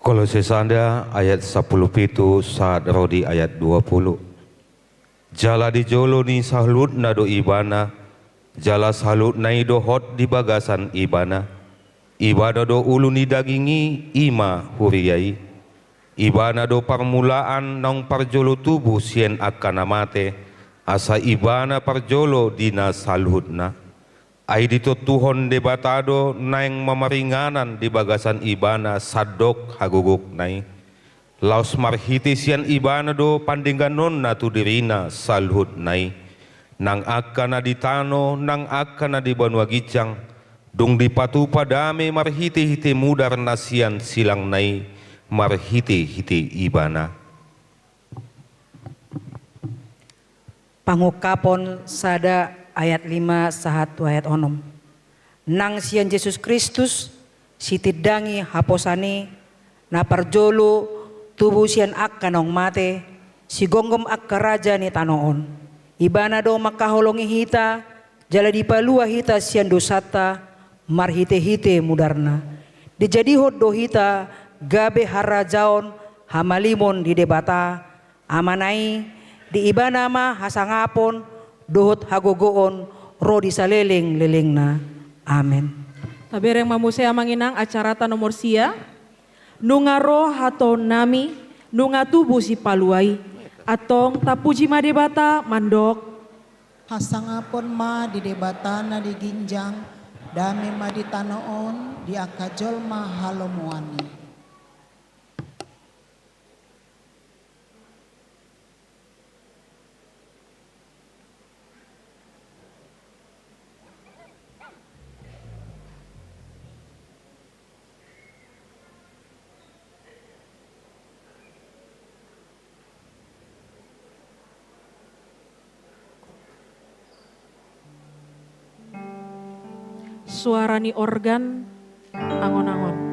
Kolose sada ayat sapuluh pitu sahat ro di ayat dua puluh. Jala di jolo ni saluhutna do Ibana, jala saluhutna i dohot di bagasan Ibana. Ibana do ulu ni daging i, i ma huria i. Ibana do parmulaan naung parjolo tubu sian angka na mate, asa Ibana parjolo di na saluhutna. Ai ditontuhon Debata do naeng mamaringanan di bagasan Ibana sandok hagogokna i. Laos marhite sian Ibana do pandengganonna tu dirina saluhutna i, nang angka na di tano nang angka na di banua ginjang, dung dipatupa dame marhitehite mudar na sian silangna i, marhitehite Ibana. Pangungkapon sada ayat lima sahat tu ayat onom. Nang sian Jesus Kristus, sitindangi haposan i, na parjolo tubu sian angka naung mate, sigomgom angka raja ni tano on. Ibana do mangkaholongi hita, jala dipalua hita sian dosanta, marhitehite mudarna. Dijadihon do hita gabe harajaon hamalimon di Debata, Amana i, di Ibana ma hasangapon dohot hagogoon ro di salelenglelengna. Amen. Tabereng ma muse amang inang acarata nomor sia. Nunga ro hatoonnami, nunga tubu Sipalua i. Antong tapuji ma Debata mandok. Hasangapon ma di Debata na di ginjang, dame ma di tano on di angka jolma halomoan i. Suara ni organ angon-angon.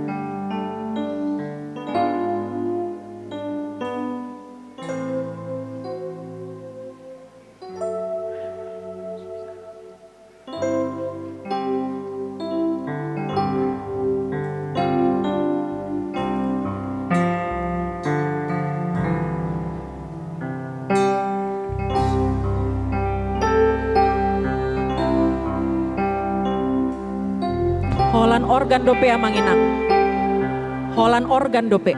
Holan organ dope amang inang. Holan organ dope.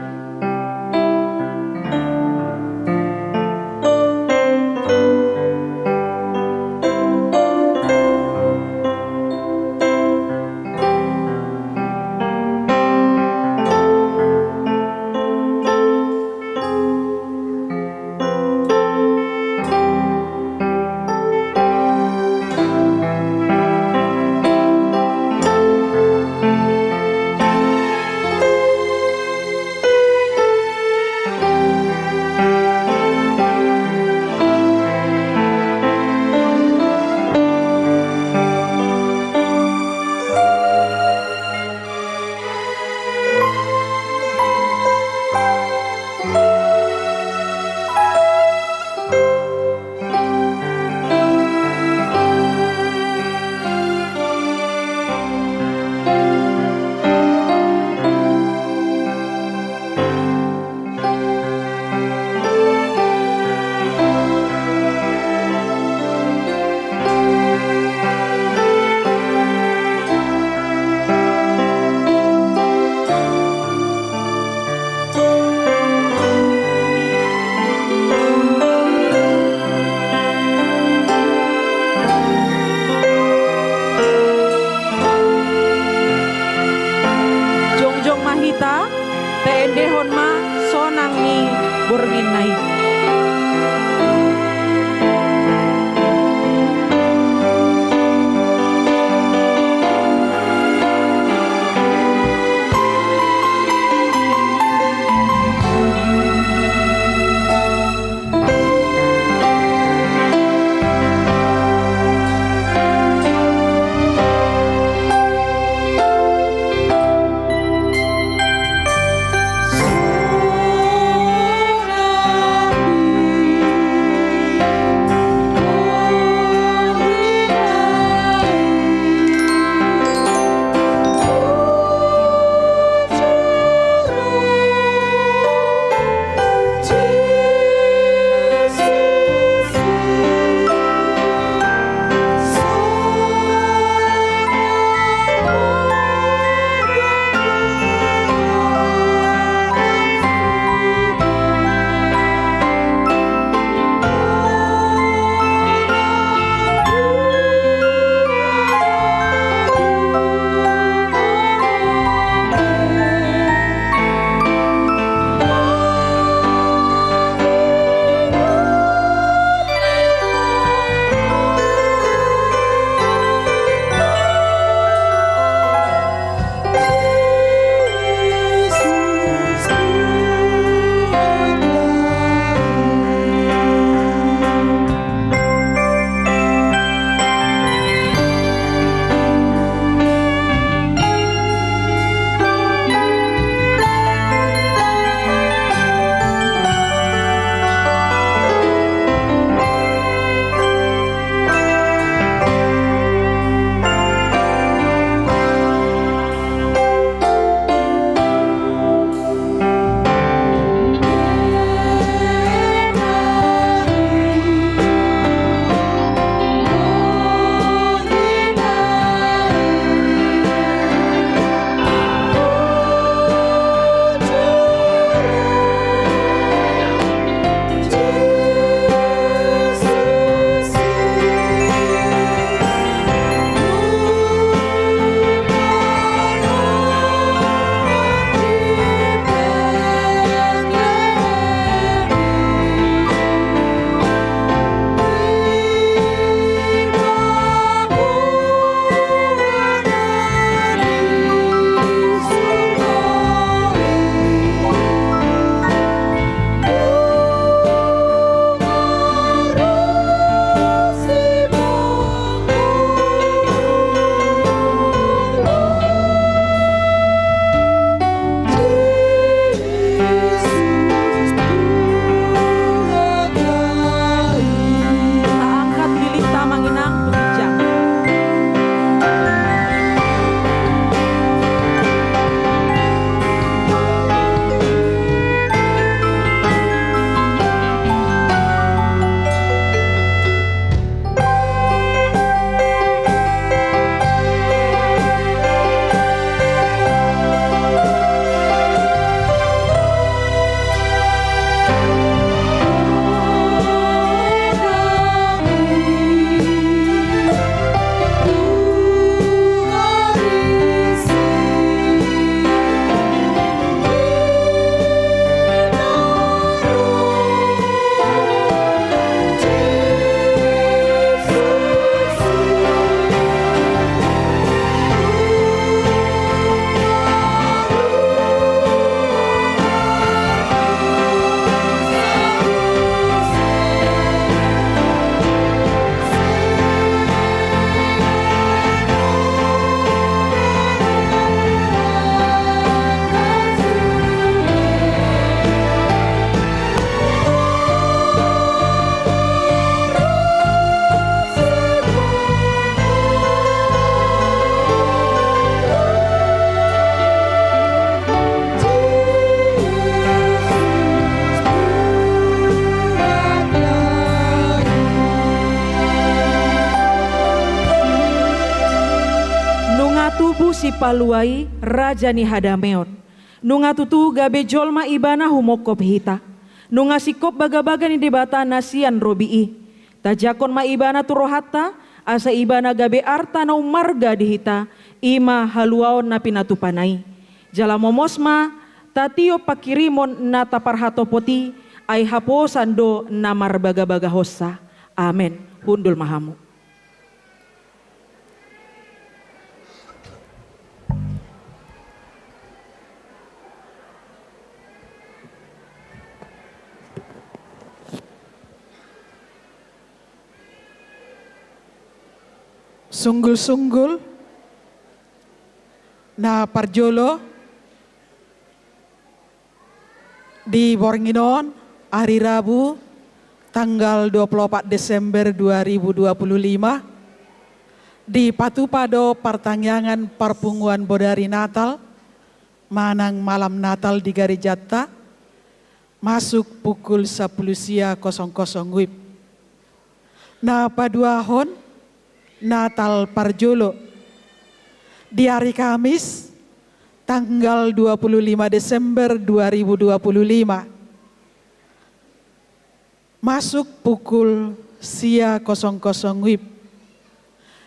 Palua i, raja ni hadameon. Nunga tutu gabe jolma ibana humongkop hita. Nunga singkop bagabaga ni Debata na sian robi i. Tajangkon ma ibana tu rohanta, asa ibana gabe arta na ummarga di hita, i ma haluaon na pinatupana i. Jala momos ma tatiop pangkirimon na taparhatopot i, ai haposan do na marbagabagahonsa. Amen. Hundul ma hamu. Sunggul-sunggul na parjolo, di borngin on, ari Rabu, tanggal dua puluh opat Desember dua ribu dua puluh lima, dipatupa do partangiangan parpunguan bodari Natal manang malam Natal di garejanta, masuk pukul sampulu sia kosong kosong wib. Na paduahon, Natal parjolo. Di ari Kamis, tanggal dua puluh lima Desember dua ribu dua puluh lima, masuk pukul sia kosong kosong wib.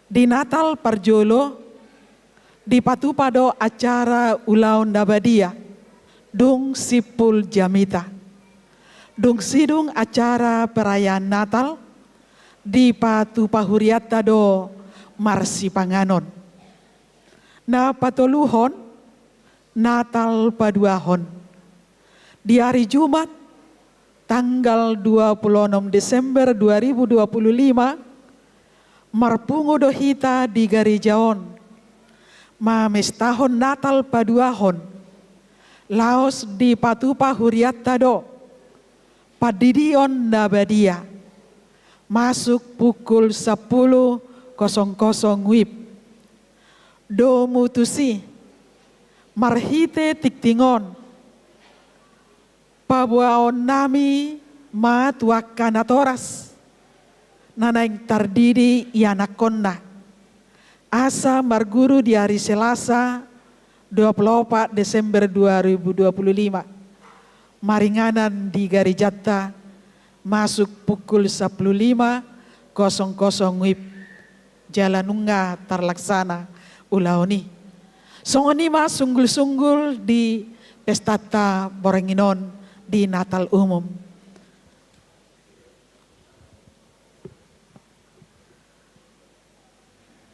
Di Natal parjolo, dipatupa do acara ulaon na badia, dung simpul jamita. Dung sidung acara perayaan Natal, dipatupa hurianta do marsipanganon. Na patoluhon, Natal paduahon. Di ari Jumat, tanggal dua puluh onom Desember dua ribu dua puluh lima, marpungu do hita di gareja on mamestahon Natal paduahon. Laos dipatupa hurianta do pandidion na badia, masuk pukul sampulu kosong kosong wib. Domu tusi, marhite tingting on, paboaonnami ma tu angka natoras na naeng tardidi ianakhonna, asa marguru di ari Selasa, dua puluh opat Desember dua ribu dua puluh lima, maringanan di garejanta, masuk pukul sampulu lima kosong kosong wib. Jala nunga tarlaksana ulaon i. Songon i ma sunggul-sunggul di pestanta borngin on di Natal umum.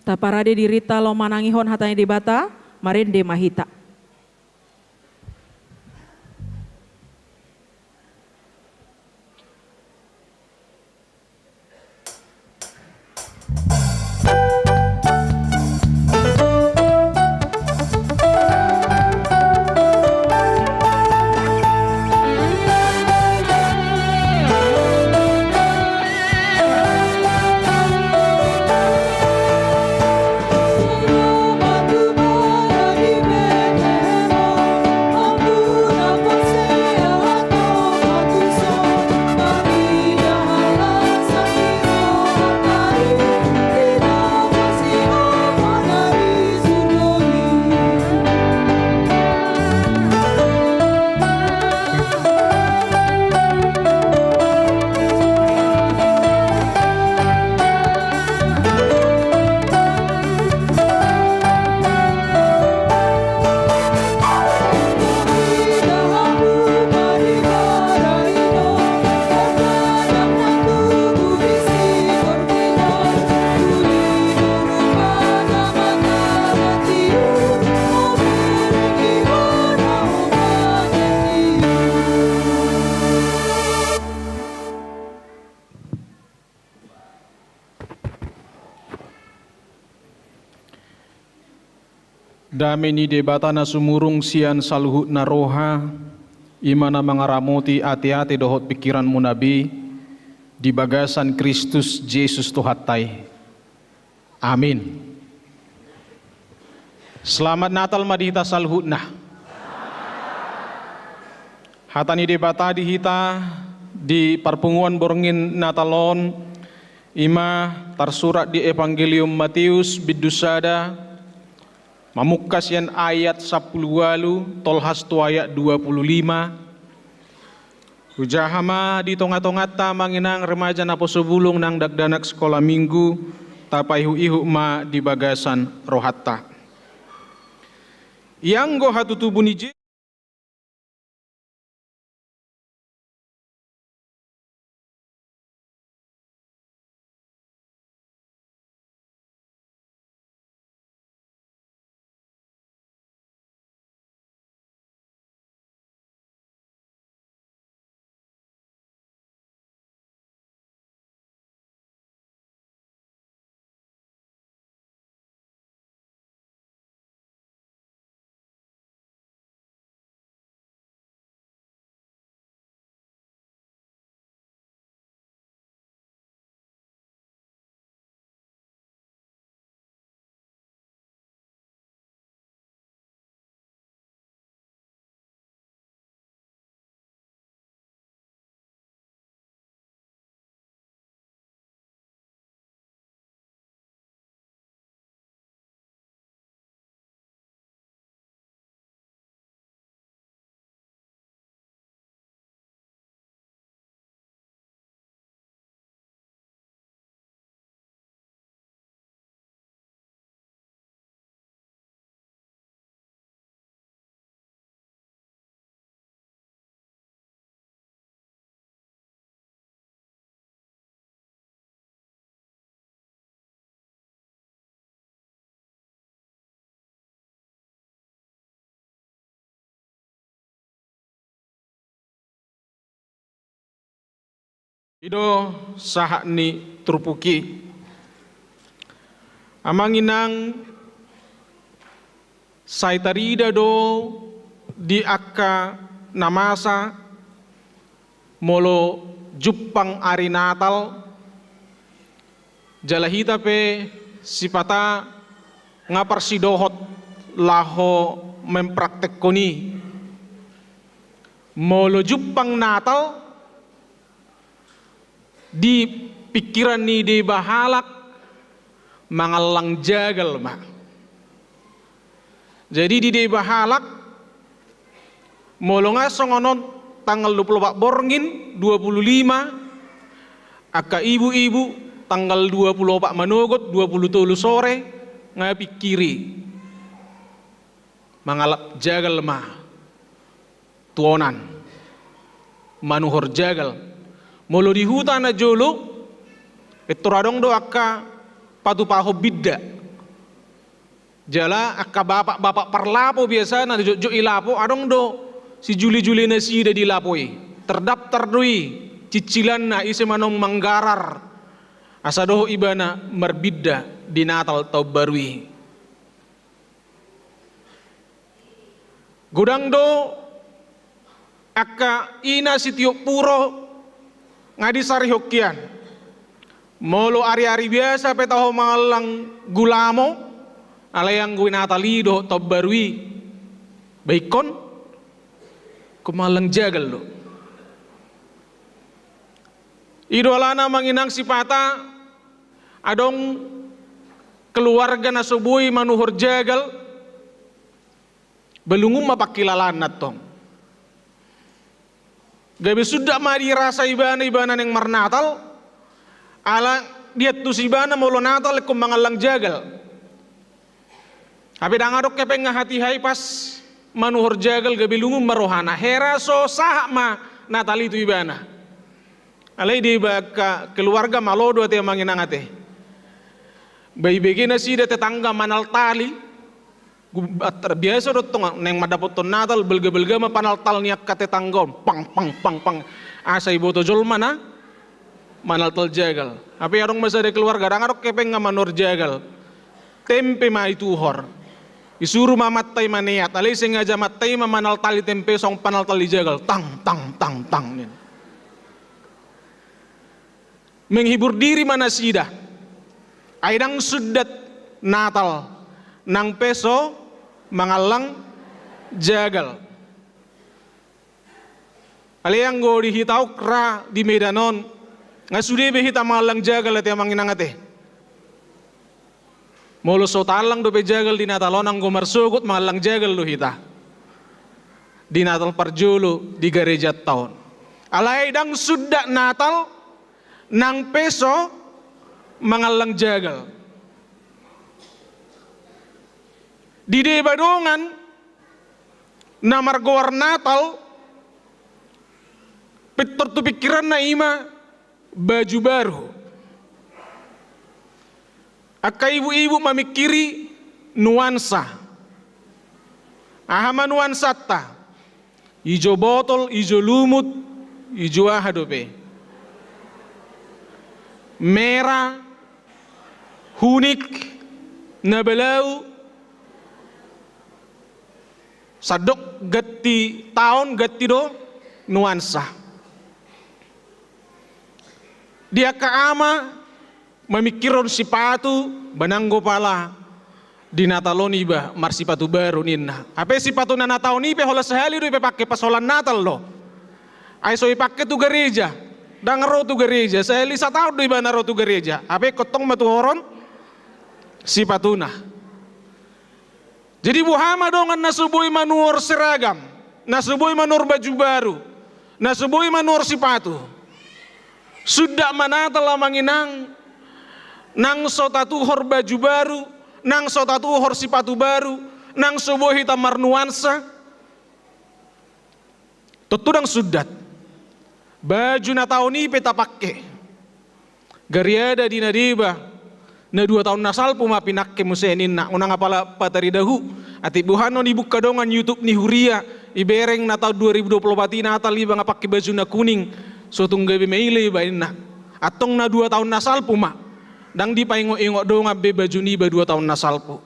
Taparade dirinta laho manangihon hata ni Debata, marende ma hita. Dame ni Debata na sumurung sian saluhutna roha, i ma na mangaramoti ateate dohot pingkiranmuna be di bagasan Kristus Jesus Tuhanta i. Amin. Selamat Natal ma di hita saluhutna. Hata ni Debata di hita di parpunguan borngin Natal on, i ma tarsurat di Evangelium Mateus bindu sada, Mamungka sian ayat sampulu ualu tolhas tu ayat dua pulu lima. Hujaha ma di tonga-tonganta, amang inang, remaja naposo bulung nang dakdanak sekolah minggu, tapaihut-ihut ma di bagasan rohanta. Ianggo hatutubu ni Je- I do sahat ni turpuk i. Amang inang, sai tarida do di angka na masa, molo jumpang ari Natal, jala hita pe sipata nga parsidohot laho mempraktekkon i. Molo jumpang Natal, di pingkiran ni deba halak mangallang jagal ma. Jadi di deba halak, molo nga songon on tanggal dua pulu opat borngin, dua pulu lima, angka ibu-ibu tanggal dua pulu opat manogot, dua pulu tolu sore, nga pingkiri. Mangallang jagal ma tuanon, manuhor jagal. Molo di huta na jolo, pintor adong do angka patupahon binda. Jala angka bapak-bapak parlapo biasana jotjot i lapo, adong do sijuli-juli nasida di lapo i. Terdaftar do i cicilanna, ise ma naung manggarar. Asa dohot ibana marbinda di Natal taon baru i. Godang do angka ina sitiop puro nga disarihon hian. Molo ari-ari biasa pe taho mangallang gulamo, alai anggo Natal i dohot taon baru i, ba ingkon, ingkon mangallang jagal do. I do alana amang inang sipata, adong keluarga na so boi manuhor jagal, belungun ma pangkilalaanna tong. Gabe sundat ma dirasa ibana, ibana naeng marnatal, ala diantusi ibana molo Natal ingkon mangallang jagal. Hape ndang adong hepengna hatiha i pas manuhor jagal, gabe lungun ma rohana. Hera so sahat ma Natal i tu ibana. Alai di angka keluarga malo do ate amang inang ate. Ba ibege nasida tetangga manaltali. Gu-, at-, biasa do tong naeng mandapothon Natal, balga-balga ma panaltal ni angka tetangga on. Pang, pang, pang, pang. Asa iboto jolma na manaltal jagal. Hape adong ma sada keluarga, ndang adong hepengna manuhor jagal. Tempe ma ituhor. Isuru ma amanta i maneat. Alai sengaja amanta i ma manaltali tempe songon panaltali jagal. Tang, tang, tang, tang. Menghibur diri ma nasida. Ai ndang sundat Natal nang pe so mangallang jagal. Alai anggo di hita on ra di Medan on, nga sude be hita mangallang jagal ate amang inang ate. Molo so taallang dope jagal di Natal on, anggo marsogot mangallang jagal do hita di Natal parjolo di garejanta on. Alai ndang sundat Natal nang pe so mangallang jagal. Di deba dongan na margoar Natal, pintor tu pingkiranna i ma baju baru. Angka ibu-ibu mamingkiri nuansa. Aha ma nuansanta? Ijo botol, ijo lumut, ijo aha dope. Mera, hunik, na balau, sandok ganti taon, ganti do nuansa. Di angka ama mamingkirhon sipatu, ba nanggo pala di Natal on iba marsipatu baru ninna. Hape sipatuna na taon i pe holan sahali do ipake pas holan Natal do. Ai so ipake tu gareja, ndang ro tu gareja, sahali sataon do ibana ro tu gareja. Hape ingkon tong ma tuhoron sipatuna. Jadi boha ma dongan na so boi manuhor seragam, na so boi manuhor baju baru, na so boi manuhor sipatu? Sundat ma Natal amang inang, nang so tatuhor baju baru, nang so tatuhor sipatu baru, nang so boi hita marnuansa? Tontu ndang sundat. Baju na taon i pe tapake. Gariada di na deba, na dua taon na salpu ma pinake muse ninna, unang apala pataridahu. Atik boha annon dibuka dongan YouTube ni huria, ibereng na taon dua ribu dua puluh empat i Natal iba nga pake baju na kuning, so tung gabe maila iba ninna. Antong na dua taon na salpu ma, ndang dipaingot-ingot dongan be baju niba dua taon na salpu.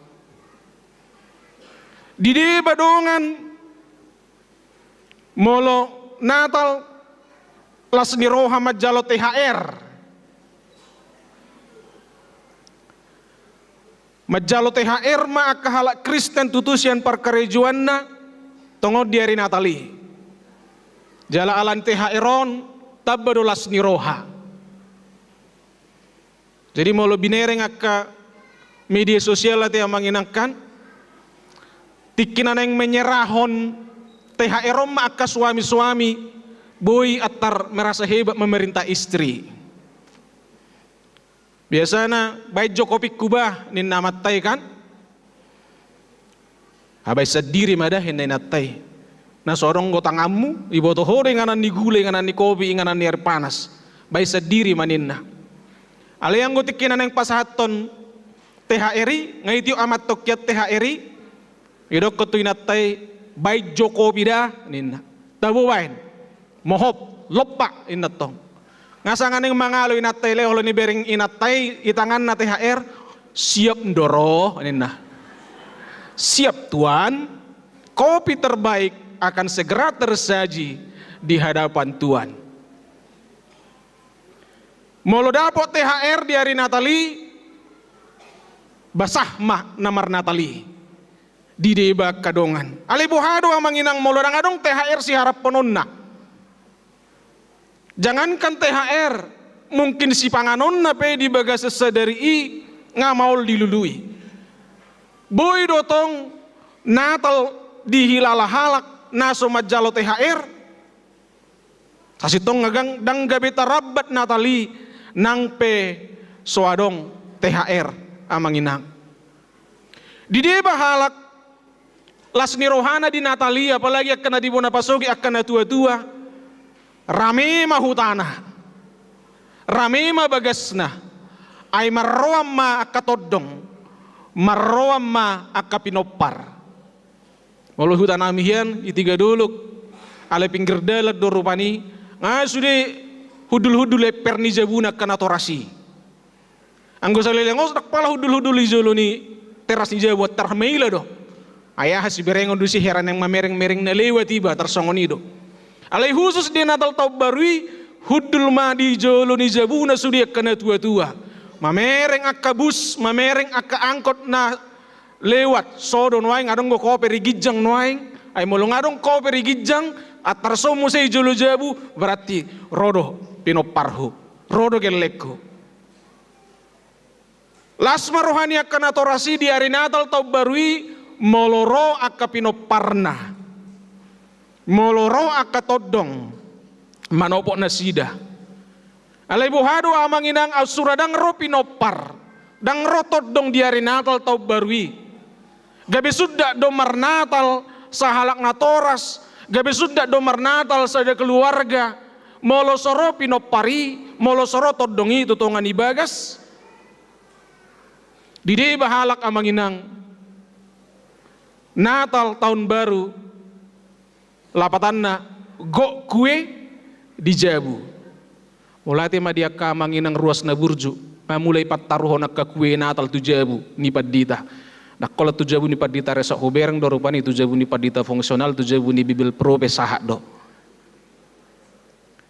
Di deba dongan, molo Natal, las ni roha manjalo T H R. Manjalo T H R ma angka halak Kristen tutu sian parkarejoanna, tongon di ari Natal i. Jala ala ni T H R on, tamba do las ni roha. Jadi molo binereng angka media sosial ate amang inang kan, tingki na naeng menyerahon T H R on ma angka suami-suami boi antar merasa hebat memerintah istri. Biasana, "Baen jo kopingku bah," ninna amanta i kan. "Baen sandiri ma da," ninna inanta i. "Na so adong do tanganmu, iboto ho do inganan ni gula, inganan ni kopi, inganan ni air panas. Baen sandiri ma," ninna. Alai anggo tingki na naeng pasahathon T H R i, nga itiop amanta on hian T H R i, idokkon tu inanta i, "Baen jo kopi da," ninna. "Tabo baen. Mohop, lompa," ninna tong. Nga sanga naeng mangalo inanta i, alai olo ni bereng inanta i, i tanganna T H R, "Siap ndoro," ninna. "Siap, Tuan. Kopi terbaik akan segera tersaji di hadapan Tuan." Molo dapot T H R di ari Natal i, basah ma na marnatal i. Di deba angka dongan. Alai boha do amang inang molo ndang adong T H R siharappononna? Jangankan T H R, mungkin sipanganonna pe di bagasan sadari i nga maol dilului. Boi do tong Natal dihilala halak na so manjalo T H R? Sasintongna ndang, ndang gabe tarambat Natal i nang pe so adong T H R, amang inang. Di deba halak las ni rohana di Natal i, apalagi angka na di bona pasogit, angka na tua-tua, rame ma hutana, rame ma bagasna, ai marroan ma angka tondong, marroan ma angka pinompar. Molo huta nami hian, i Tigadolok, alai pinggir dalan do rupani, nga sude hundul-hundul emper ni jabuna angka natoras i. Anggo saleleng on ndang pala hundul-hundul i jolo ni teras ni jabu, antar maila do. Ai aha siberengon do isi hera naeng mamereng-mereng na lewat iba, tarsongon i do. Alai husus di Natal Taon Baru i, hundul ma di jolo ni jabuna sude angka na tua-tua. Mamereng angka bus, mamereng angka angkot na lewat, so do nuaeng, adong do koper i ginjang nuaeng. Ai molo nga adong koper i ginjang, antar so muse i jolo jabu, berarti ro do pinomparhu, ro do gellenghu. Las ma roha ni angka natoras i di ari Natal Taon Baru i, molo ro angka pinomparna, molo ro angka tondong manopot nasida. Alai boha do amang inang, aut sura ndang ro pinompar, ndang ro tondong di ari Natal Taon Baru i, gabe sundat do marnatal sahalak natoras, gabe sundat do marnatal sada keluarga, molo so ro pinompar i, molo so ro tondong i tu tonga ni bagas? Di deba halak amang inang, Natal Taon Baru, lapatanna gok kue di jabu. Mauliate ma di angka amang inang ruas na burju, mamulai pantaruhon angka kue Natal tu jabu ni pandita. Ndang holan tu jabu ni pandita Resok Hubereng do rupani, tu jabu ni pandita fungsional, tu jabu ni Bibelvrouw pe sahat do.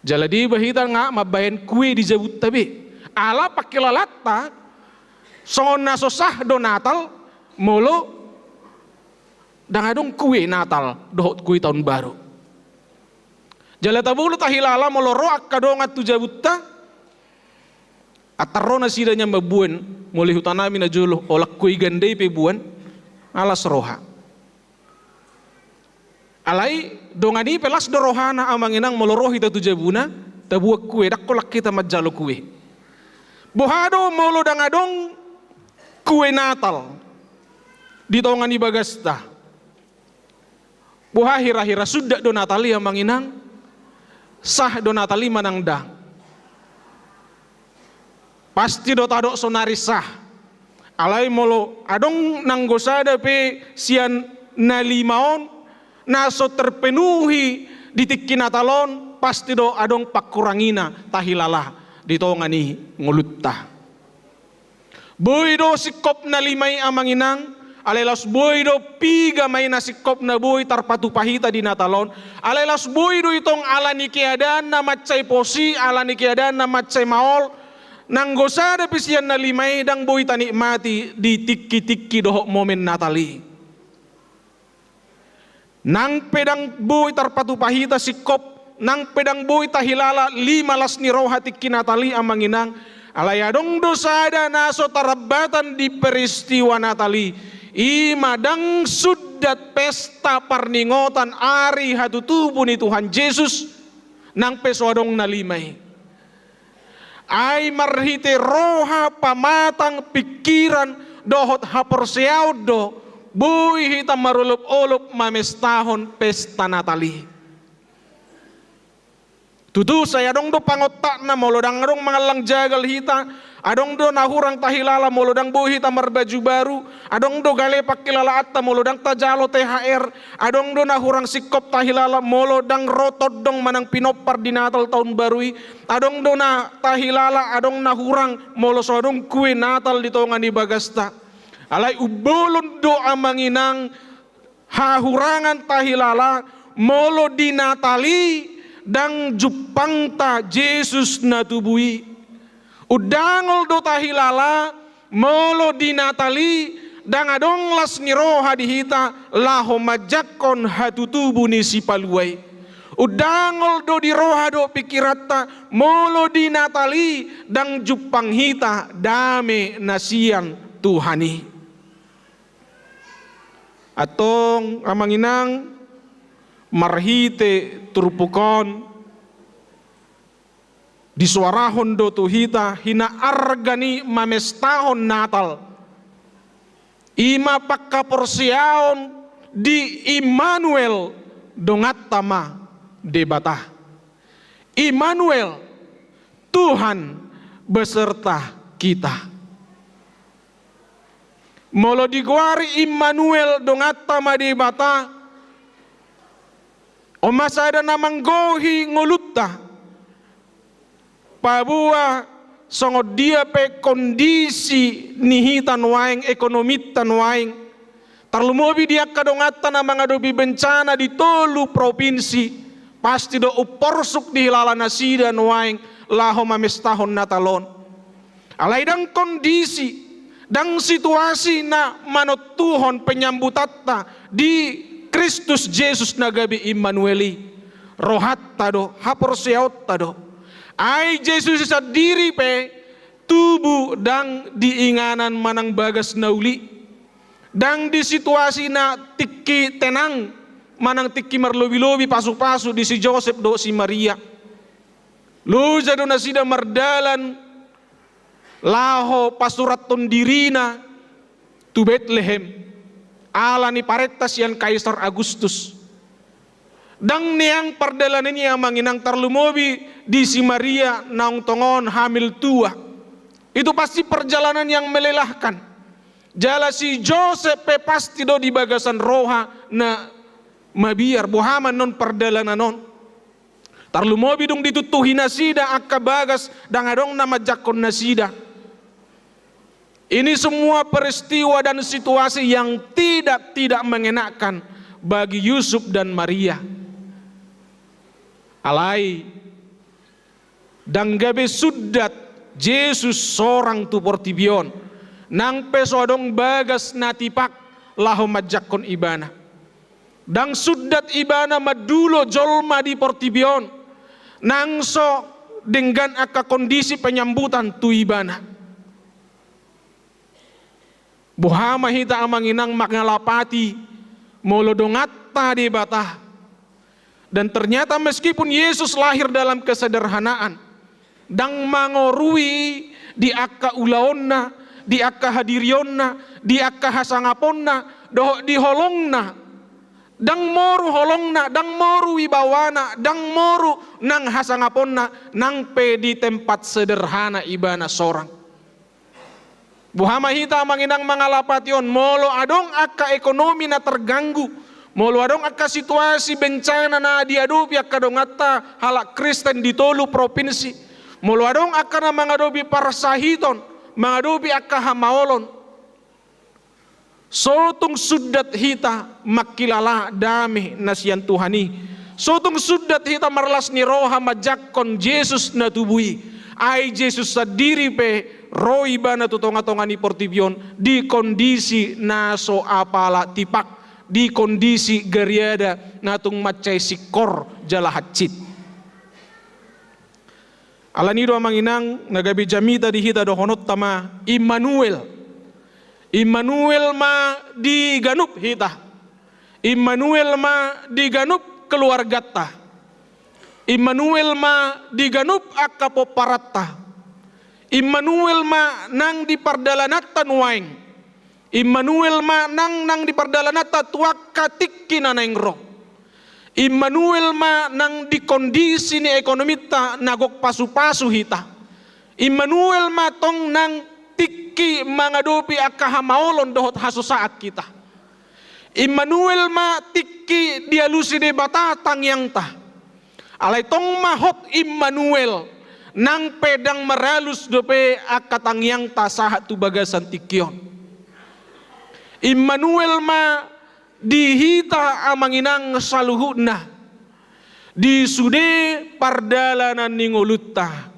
Jala deba hita nga mambahen kue di jabunta be. Ala pangkilalaanta songon na so sah do Natal molo ndang adong kue Natal dohot kue Taon Baru. Jala tabo do tahilala molo ro angka dongan tu jabunta, antar ro nasida nian mamboan, molo di hutanami na jolo, holan kue gandai pe boan, nga las roha. Alai dongan i pe las do rohana amang inang molo ro hita tu jabuna, taboan kue, ndang holan hita manjalo kue. Boha do molo ndang adong kue Natal di tonga ni bagasta? Boha hira-hira, sundat do Natal i amang inang? Sah do Natal i manang ndang? Pasti do tadok sonari sah. Alai molo adong nanggo sada pe sian na lima on na so terpenuhi di tingki Natal on, pasti do adong pangkurangina tahilala di tonga ni ngolunta. Boi do singkop na lima i amang inang, alai laos boi do piga ma i na singkop na boi tarpatupa hita di Natal on, alai laos boi do i tong ala ni keadaan na mansai pos i, ala ni keadaan na mansai maol, nanggo sada pe sian na lima i ndang boi tanikmati di tingki-tingki dohot momen Natal i. Nang pe ndang boi tarpatupa hita singkop, nang pe ndang boi tahilala lima las ni roha tingki Natal i amang inang, alai adong do sada na so tarambatan di peristiwa Natal i, i ma ndang sundat pesta parningotan ari hatutubu ni Tuhan Jesus, nang pe so adong na lima i. Ai marhite roha pamatang pingkiran dohot haporseaon do boi hita marolop-olop mamestahon pesta Natal i. Tutu sai adong do pangontakna molo ndang adong mangallang jagal hita, adong do na hurang tahilala molo ndang boi hita marbaju baru, adong do gale pangkilalaanta molo ndang tajalo T H R, adong do na hurang singkop tahilala molo ndang ro tondong manang pinompar di Natal Taon Baru i, adong do na tahilala, adong na hurang molo so adong kue Natal di tonga ni bagasta. Alai umbolon do amang inang hahurangan tahilala molo di Natal i ndang jumpangta Jesus na tubu i. Undangol do tahilala molo di Natal i ndang adong las ni roha di hita laho manjangkon hatutubu ni Sipalua i. Undangol do di roha dohot pingkiranta molo di Natal i ndang jumpang hita dame na sian Tuhan i. Antong amang inang, marhite turpuk on, disuarahon do tu hita hinaarga ni mamestahon Natal. I ma panghaporseaon di Immanuel, donganta ma Debata. Immanuel, Tuhan beserta kita. Molo digoari Immanuel, donganta ma Debata, on ma sada na manggohi ngolunta. Paboa songon dia pe kondisi ni hita nuaeng, ekonominta nuaeng, tarlumobi di angka donganta na mangadopi bencana di tolu propinsi, pasti do umporsuk dihilala nasida nuaeng laho mamestahon Natal on. Alai ndang kondisi, ndang situasi na manontuhon penyambutanna di Kristus Jesus na gabe Immanuel i. Rohanta do, haporseaonta do. Ai Jesus i sandiri pe tubu ndang di inganan manang bagas na uli, ndang di situasi na tingki tenang manang tingki marlobi-lobi pasu-pasu di si Josep dohot si Maria. Loja do nasida mardalan laho pasurathon dirina tu Betlehem, ala ni parenta sian Kaisar Agustus. Ndang neang pardalanan i amang inang, tarlumobi di si Maria naung tongon hamil tua. Itu pasti perjalanan yang melelahkan. Jala si Josep pe pasti do di bagasan roha na mabiar, boha ma annon pardalanan on. Tarlumobi dung dituntuhi nasida angka bagas, ndang adong na manjangkon nasida. Ini semua peristiwa dan situasi yang tidak, tidak mengenakkan bagi Yusuf dan Maria. Alai, ndang gabe sundat Jesus sorang tu portibi on, nang pe so adong bagas na tipak laho manjangkon ibana. Ndang sundat ibana mandulo jolma di portibi on, nang so denggan angka kondisi penyambutan tu ibana. Boha ma hita amang inang mangalapati molo donganta Debata. Dan ternyata meskipun Yesus lahir dalam kesederhanaan, ndang mangorui di angka ulaonna, di angka hadirionna, di angka hasangaponna, dohot di holongna. Ndang moru holongna, ndang moru wibawana, ndang moru nang hasangaponna, nang pe di tempat sederhana ibana sorang. Boha ma hita amang inang mangalapati on, molo adong angka ekonomi na terganggu, molo adong angka situasi bencana na diadopi angka donganta halak Kristen di tolu provinsi, molo adong angka na mangadopi parsahiton, mangadopi angka hamaolon, so tung sundat hita mangkilala dame na sian Tuhan i. So tung sundat hita marlas ni roha manjangkon Jesus na tubu i. Ai Jesus sandiri pe ro ibana tu tonga-tonga ni portibi on di kondisi na so apala tipak, di kondisi gariada na tung mansai singkor jala hansit. Alani do amang inang na gabe jamita di hita dohononta ma Immanuel. Immanuel ma di ganup hita. Immanuel ma di ganup keluarganta. Immanuel ma di ganup angka pomparanta. Immanuel ma nang di pardalananta nuaeng. Immanuel ma nang, nang di pardalananta tu angka tingki na naeng ro. Immanuel ma nang di kondisi ni ekonominta na gok pasu-pasu hita. Immanuel ma tong nang tingki mangadopi angka hamaolon dohot hasusaan hita. Immanuel ma tingki dialusi Debata tangiangta. Alai tong ma hot Immanuel, nang pe ndang maralus dope angka tangiangta sahat tu bagasan tingki on. Immanuel ma di hita amang inang saluhutna, di sude pardalanan ni ngolunta.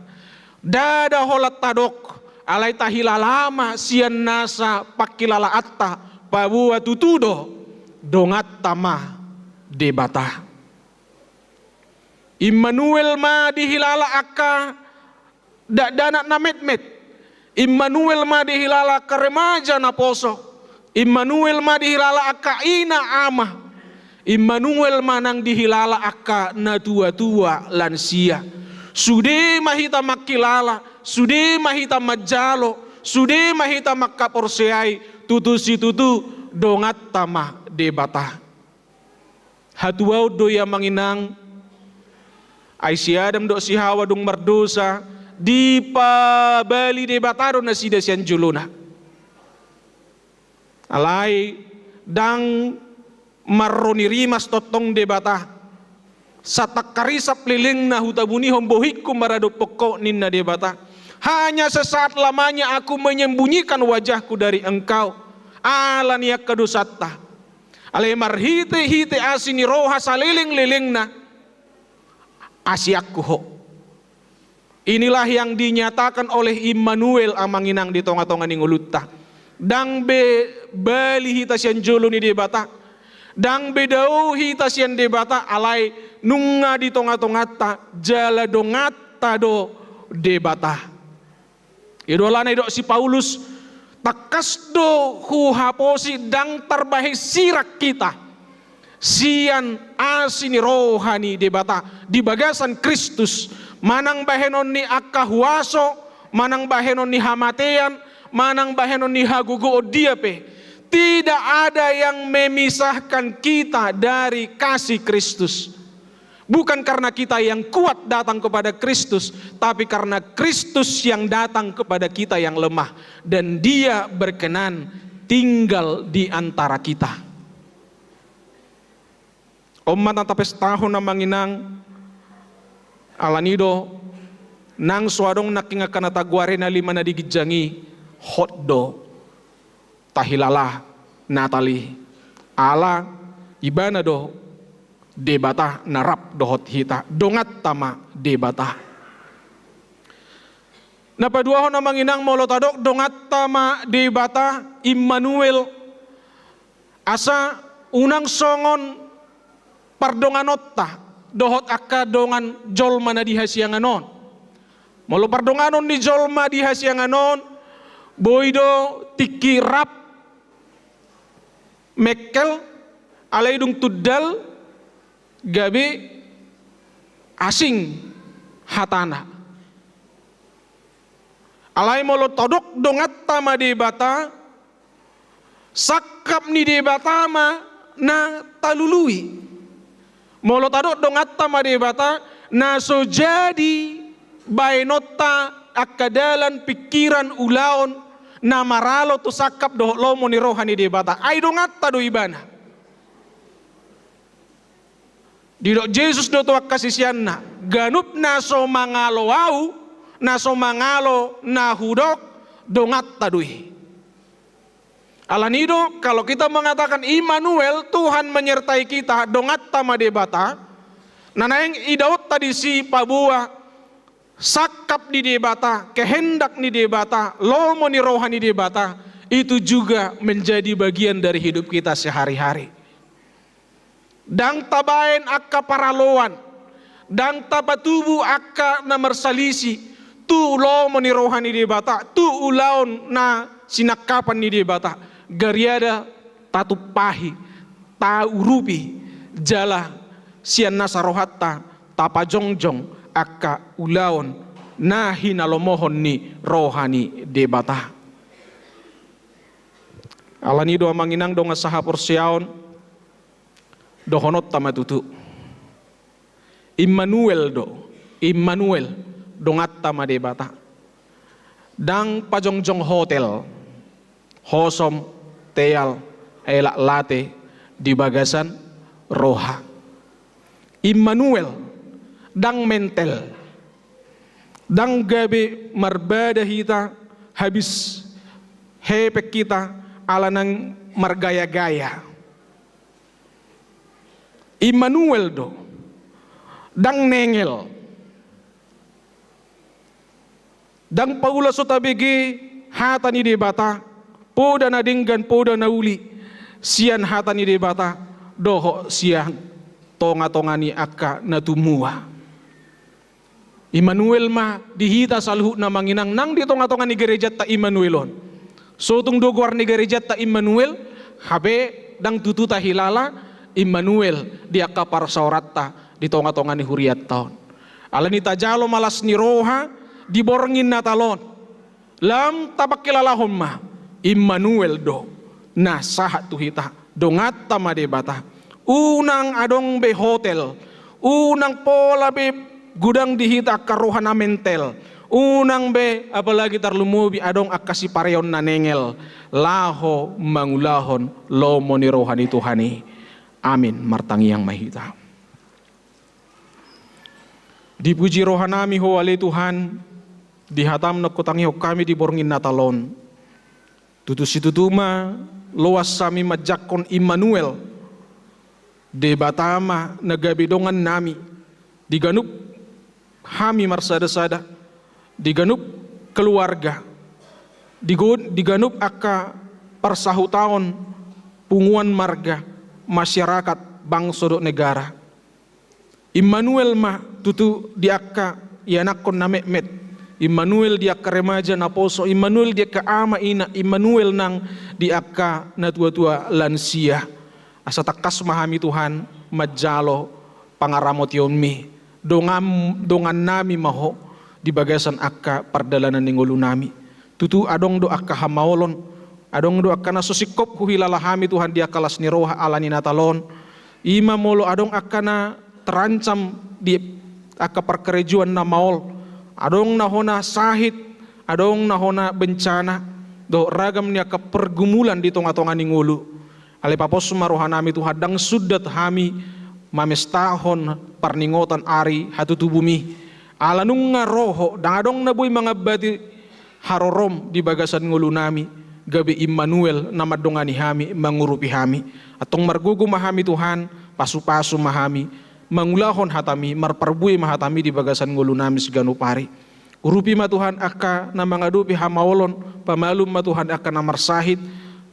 Ndada holan tadok, alai tahilala ma sian nasa pangkilalaanta, paboa tutu do donganta ma Debata. Immanuel ma dihilala angka dakdanak na metmet. Immanuel ma dihilala angka remaja naposo. Immanuel ma dihilala angka ina ama. Immanuel ma nang dihilala angka natua-tua lansia. Sude ma hita mangkilala, sude ma hita manjalo, sude ma hita mangkaporseai, tutu situtu donganta ma Debata. Hatuaon do i amang inang, ai si Adam dohot si Hawa dung mardosa, dipabali Debata do nasida sian jolona. Alai ndang marro ni rimas tongtong Debata. Satangkarisap lelengna hutabunihon bohingku maradophon ho ninna Debata. Hanya sesaat lamanya aku menyembunyikan wajahku dari engkau. Ala ni angka dosanta. Alai marhite-hite asi ni roha saleleng-lelengna, asianku ho. Inilah yang dinyatakan oleh Immanuel amang inang di tonga-tonga ni ngolunta. Ndang be bali hita sian jolo ni Debata. Ndang be dao hita sian Debata, alai nunga di tonga-tonganta, jala donganta do Debata. I do alana didok si Paulus, tangkas do huhaposi ndang tarbahen sirang hita sian asi ni roha ni Debata di bagasan Kristus, manang bahenon ni angka huaso, manang bahenon ni hamatean, manang bahenon ni hagogoon dia pe. Tidak ada yang memisahkan kita dari kasih Kristus. Bukan karena kita yang kuat datang kepada Kristus, tapi karena Kristus yang datang kepada kita yang lemah, dan Dia berkenan tinggal di antara kita. On ma na tapestahon, amang inang, alani do nang so adong nangkin angka na tagoari na lima na di ginjang i, hot do tahilala Natal i. Ala Ibana do Debata na rap dohot hita, donganta ma Debata. Na paduahon, amang inang, molo tadok donganta ma Debata, Immanuel, asa unang songon pardonganonta dohot angka dongan jolma na di hasiangan on. Molo pardonganon ni jolma di hasiangan on, boi do tingki rap, mengkel, alai dung tundal gabe asing hatana. Alai molo tadok donganta ma Debata, sangkap ni Debata ma na talului. Molo tadok donganta ma Debata, na so jadi baenonta angka dalan, pingkiran, ulaon na maralo tu sangkap dohot lomo ni roha ni Debata, ai donganta do Ibana. Didok Jesus do tu angka siseanna, ganup na so mangalo Ahu, na so mangalo na Hudok, donganta do i. Alani do, kalau kita mengatakan Immanuel, Tuhan menyertai kita, donganta ma Debata, na naeng idaonta disi paboa sangkap ni Debata, kehendak ni Debata, lomo ni roha ni Debata, itu juga menjadi bagian dari hidup kita sehari-hari. Ndang tabaen angka paraloan, ndang tapatubu angka na marsalisi tu lomo ni roha ni Debata, tu ulaon na sinangkapan ni Debata. Gariada tatumpahi, taurupi, jala sian nasa rohanta tapajongjong angka ulaon na hinalomohon ni roha ni Debata. Alani do, amang inang, dongan sahaporseaon, dohononta ma tutu. Immanuel do, Immanuel, donganta ma Debata. Ndang pajongjong hotel, hosom, teal, elak late di bagasan roha. Immanuel, ndang mentel. Ndang gabe marbada hita, habis hepeng hita, ala naeng margaya-gaya. Immanuel do, ndang nengel. Ndang paula so tabege hata ni Debata, poda na denggan, poda na uli, sian hata ni Debata dohot sian tonga-tonga ni angka na tumua. Immanuel ma di hita saluhutna, amang inang, nang di tonga-tonga ni gerejanta Immanuel on. So tung do goar ni gerejanta Immanuel, hape ndang tutu tahilala Immanuel di angka parsaoranta di tonga-tonga ni hurianta on. Alani tajalo ma las ni roha di borngin Natal on. Lam tapangkilalahon ma, Immanuel do na sahat tu hita, donganta ma Debata. Unang adong be hotel, unang pola be godang di hita angka roha na mentel, unang be apalagi tarlumobi adong angka sipareon na nengel, laho mangulahon lomo ni roha ni Tuhan i. Amin. Martangiang ma hita. Dipuji rohanami Ho ale Tuhan, di hataM na hutangihon hami di borngin Natal on. Tutu situtu ma loas hami manjangkon Immanuel, Debata ma na gabe dongannami, di ganup hami marsada-sada, di ganup keluarga, di go-, di ganup angka parsahutaon, punguan marga, masyarakat, bangso dohot negara. Immanuel ma tutu di angka ianakhon na metmet, Immanuel di angka remaja naposo, Immanuel di angka ama ina, Immanuel nang di angka natuatua lansia. Asa tangkas ma hami Tuhan manjalo pangaramotionMi. Dongan, dongannami ma Ho di bagasan angka pardalanan ni ngolunami. Tutu adong do angka hamaolon, adong do angka na so singkop huhilala hami Tuhan di angka las ni roha ala ni Natal on. I ma molo adong angka na terancam di angka parkarejoan na maol, adong na hona sahit, adong na hona bencana, dohot ragam ni angka pergumulan di tongatonga ni ngolu. Alai papos ma rohanami Tuhan, ndang sundat hami mamestahon parningotan ari hatutubuMi. Ala nunga ro Ho, ndang adong na boi mangambati harorom di bagasan ngolunami, gabe Immanuel na mandongani hami, mangurupi hami. Antong margogo ma hami Tuhan, pasupasu ma hami, mangulahon hataMi, marparbue ma hataMi di bagasan ngolunami siganup ari. Urupi ma Tuhan angka na mangadopi hamaolon, pamalum ma Tuhan angka na marsahit,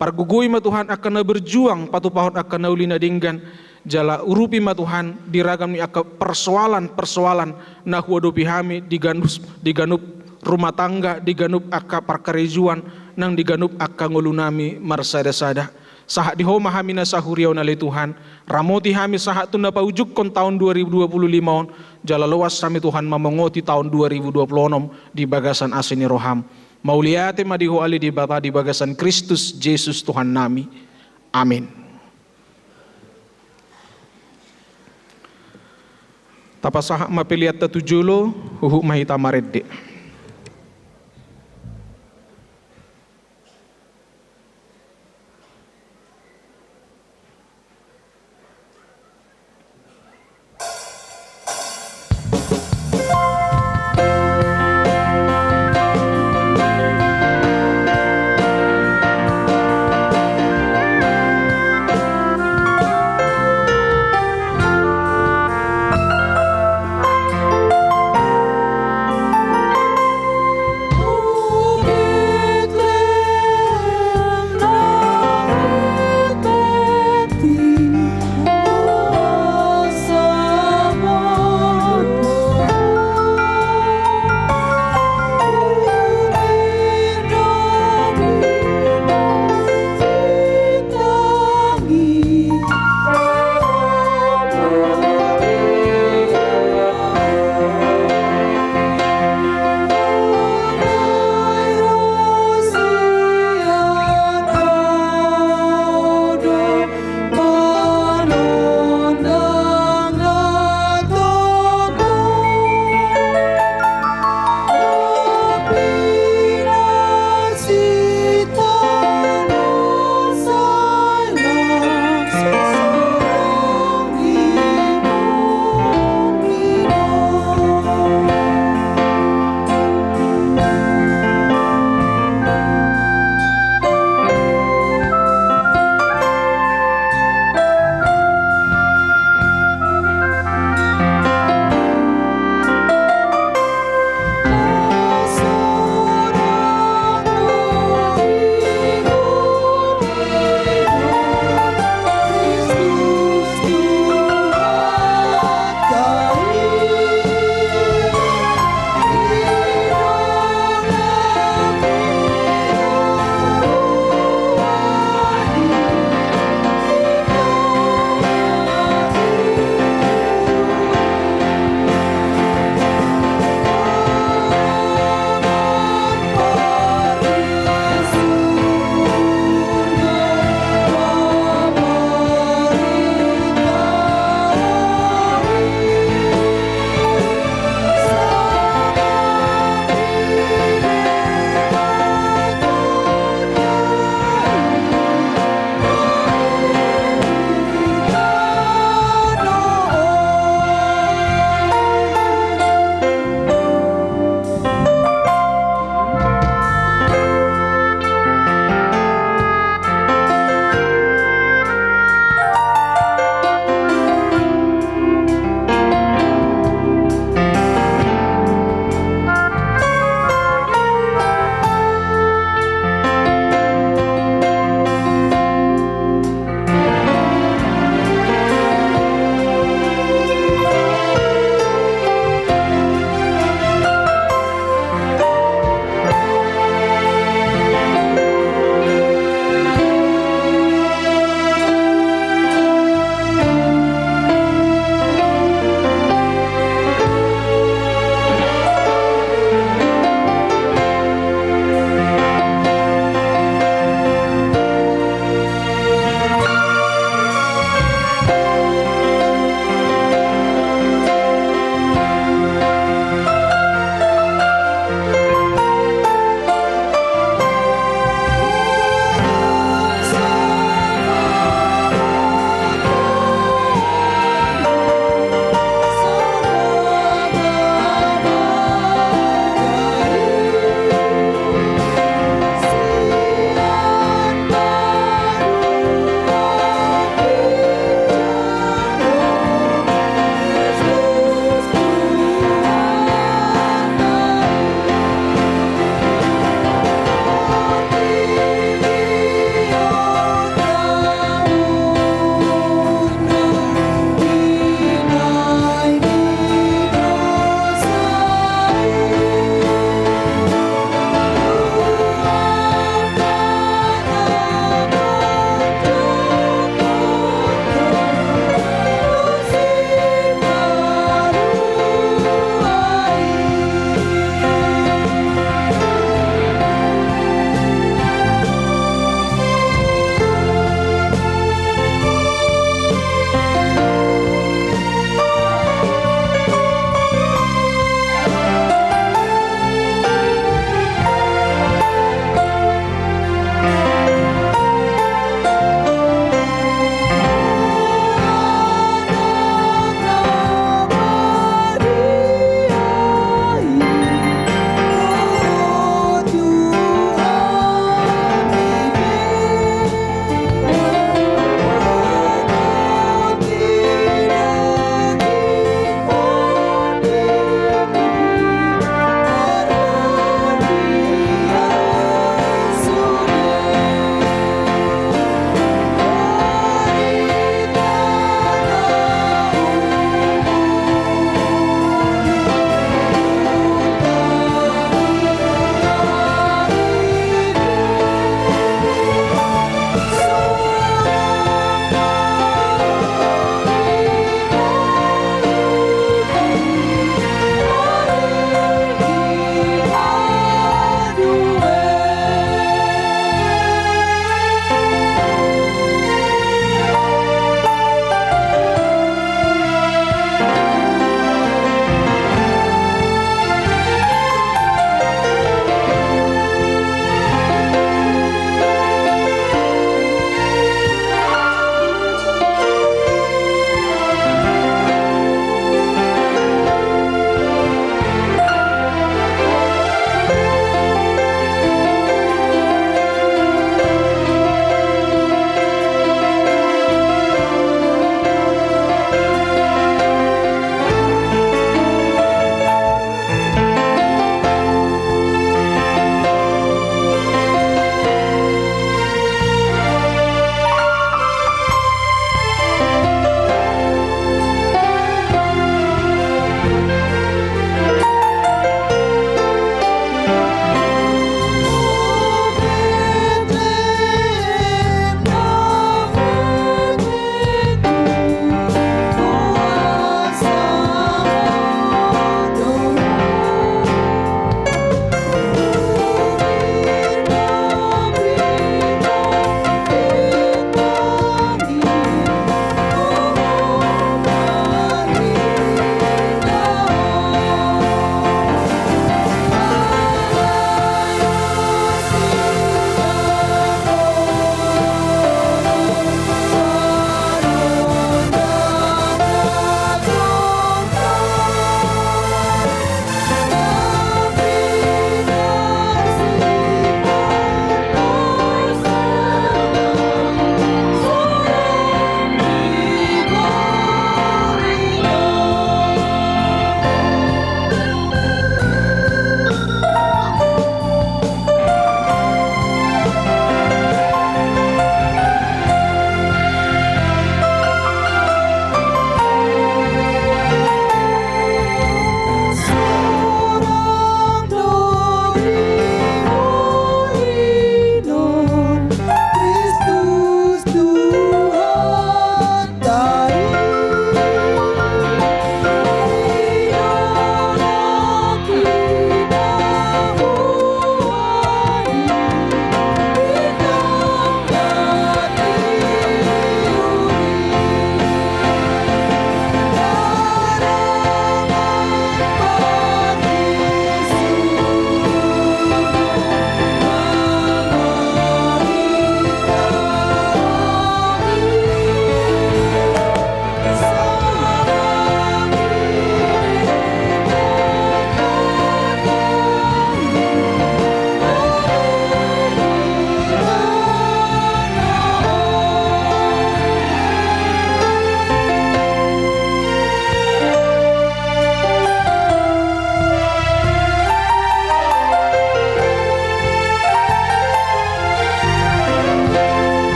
pargogoi ma Tuhan angka na berjuang patupahon angka na uli na denggan, jala urupi ma Tuhan di ragam ni angka persoalan-persoalan na huadopi hami di ganup, di ganup rumah tangga, di ganup angka parkarejoan, nang di ganup angka ngolunami marsadasada. Sahat di Ho ma hami na sahuria on ale Tuhan, ramoti hami sahat tu na paujunghon taon dua ribu dua puluh lima on, jala loas hami Tuhan mamongoti taon dua ribu dua puluh onom di bagasan asi ni rohaM. Mauliate ma di Ho ale Debata di bagasan Kristus Jesus Tuhannami. Amin. Tapasahat ma peleanta tu jolo, huhut ma hita marende.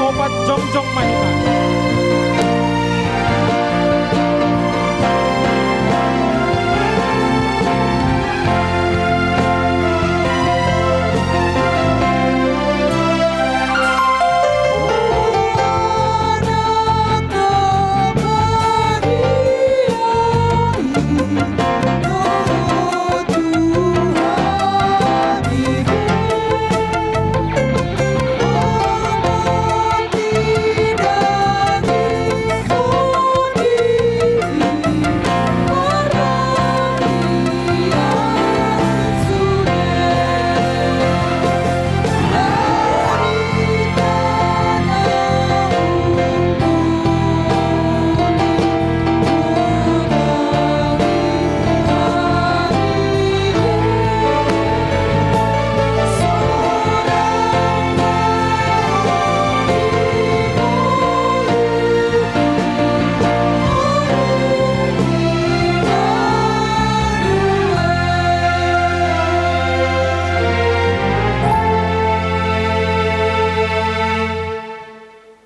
Opat jongjong ma hita.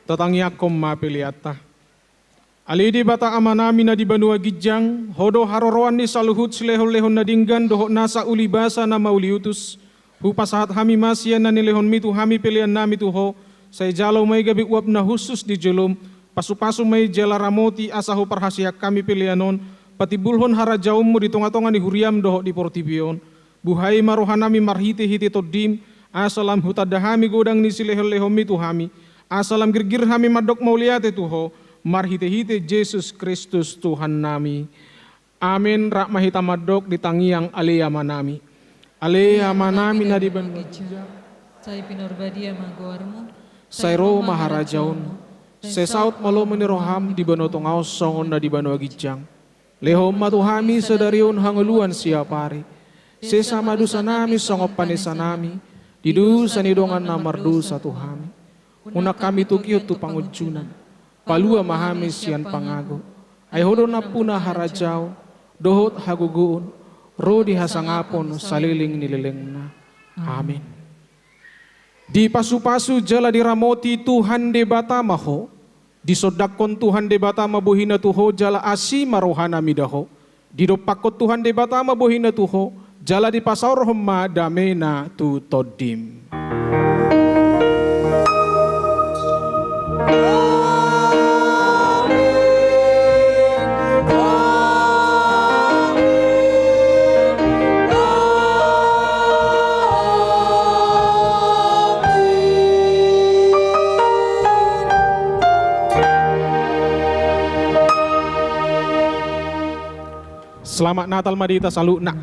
Tatangiangkon ma peleanta. Ale Debata Amanami na di banua ginjang, Ho do haroroan ni saluhut silehonlehon na denggan dohot nasa ulibasa na mauliutus. Hupasahat hami ma sian na nilehonMi tu hami peleannami tu Ho, sai jalo ma i gabe uap na hushus di joloM. Pasupasu ma i jala ramoti asa huparhaseang hami pelean on patimbulhon harajaonMu di tongatonga ni huriaM dohot di portibi on. Buhai ma rohanami marhitehite TondiM, asa lam hutanda hami godang ni silehonlehonMi tu hami, asa lam girgir hami mandok mauliate tu Ho, marhitehite Jesus Kristus Tuhannami. Amen. Rap ma hita mandok di tangiang Ale Amanami. Ale Amanami na di banua ginjang, sai pinarbadia ma goarMu, sai ro ma harajaonMu, sai saut ma lomo ni rohaM di banua tonga on songon na di banua ginjang. Lehon ma tu hami sadari on hangoluan siapari. Sesa ma dosanami songon panesanami di dosa ni dongan na mardosa tu hami. Unang hami togihon tu pangunjunan. Palua ma hami sian pangago. Ai Ho do nampuna harajaon dohot hagogoon ro di hasangapon saleleng ni lelengna. Amen. Dipasupasu jala diramoti Tuhan Debata ma ho. Disondangkon Tuhan Debata ma bohiNa tu ho jala asi ma rohaNa mida ho. Didompakkon Tuhan Debata ma bohiNa tu ho jala dipasaorhon ma dameNa tu tondim. Selamat Natal ma di hita saluhutna.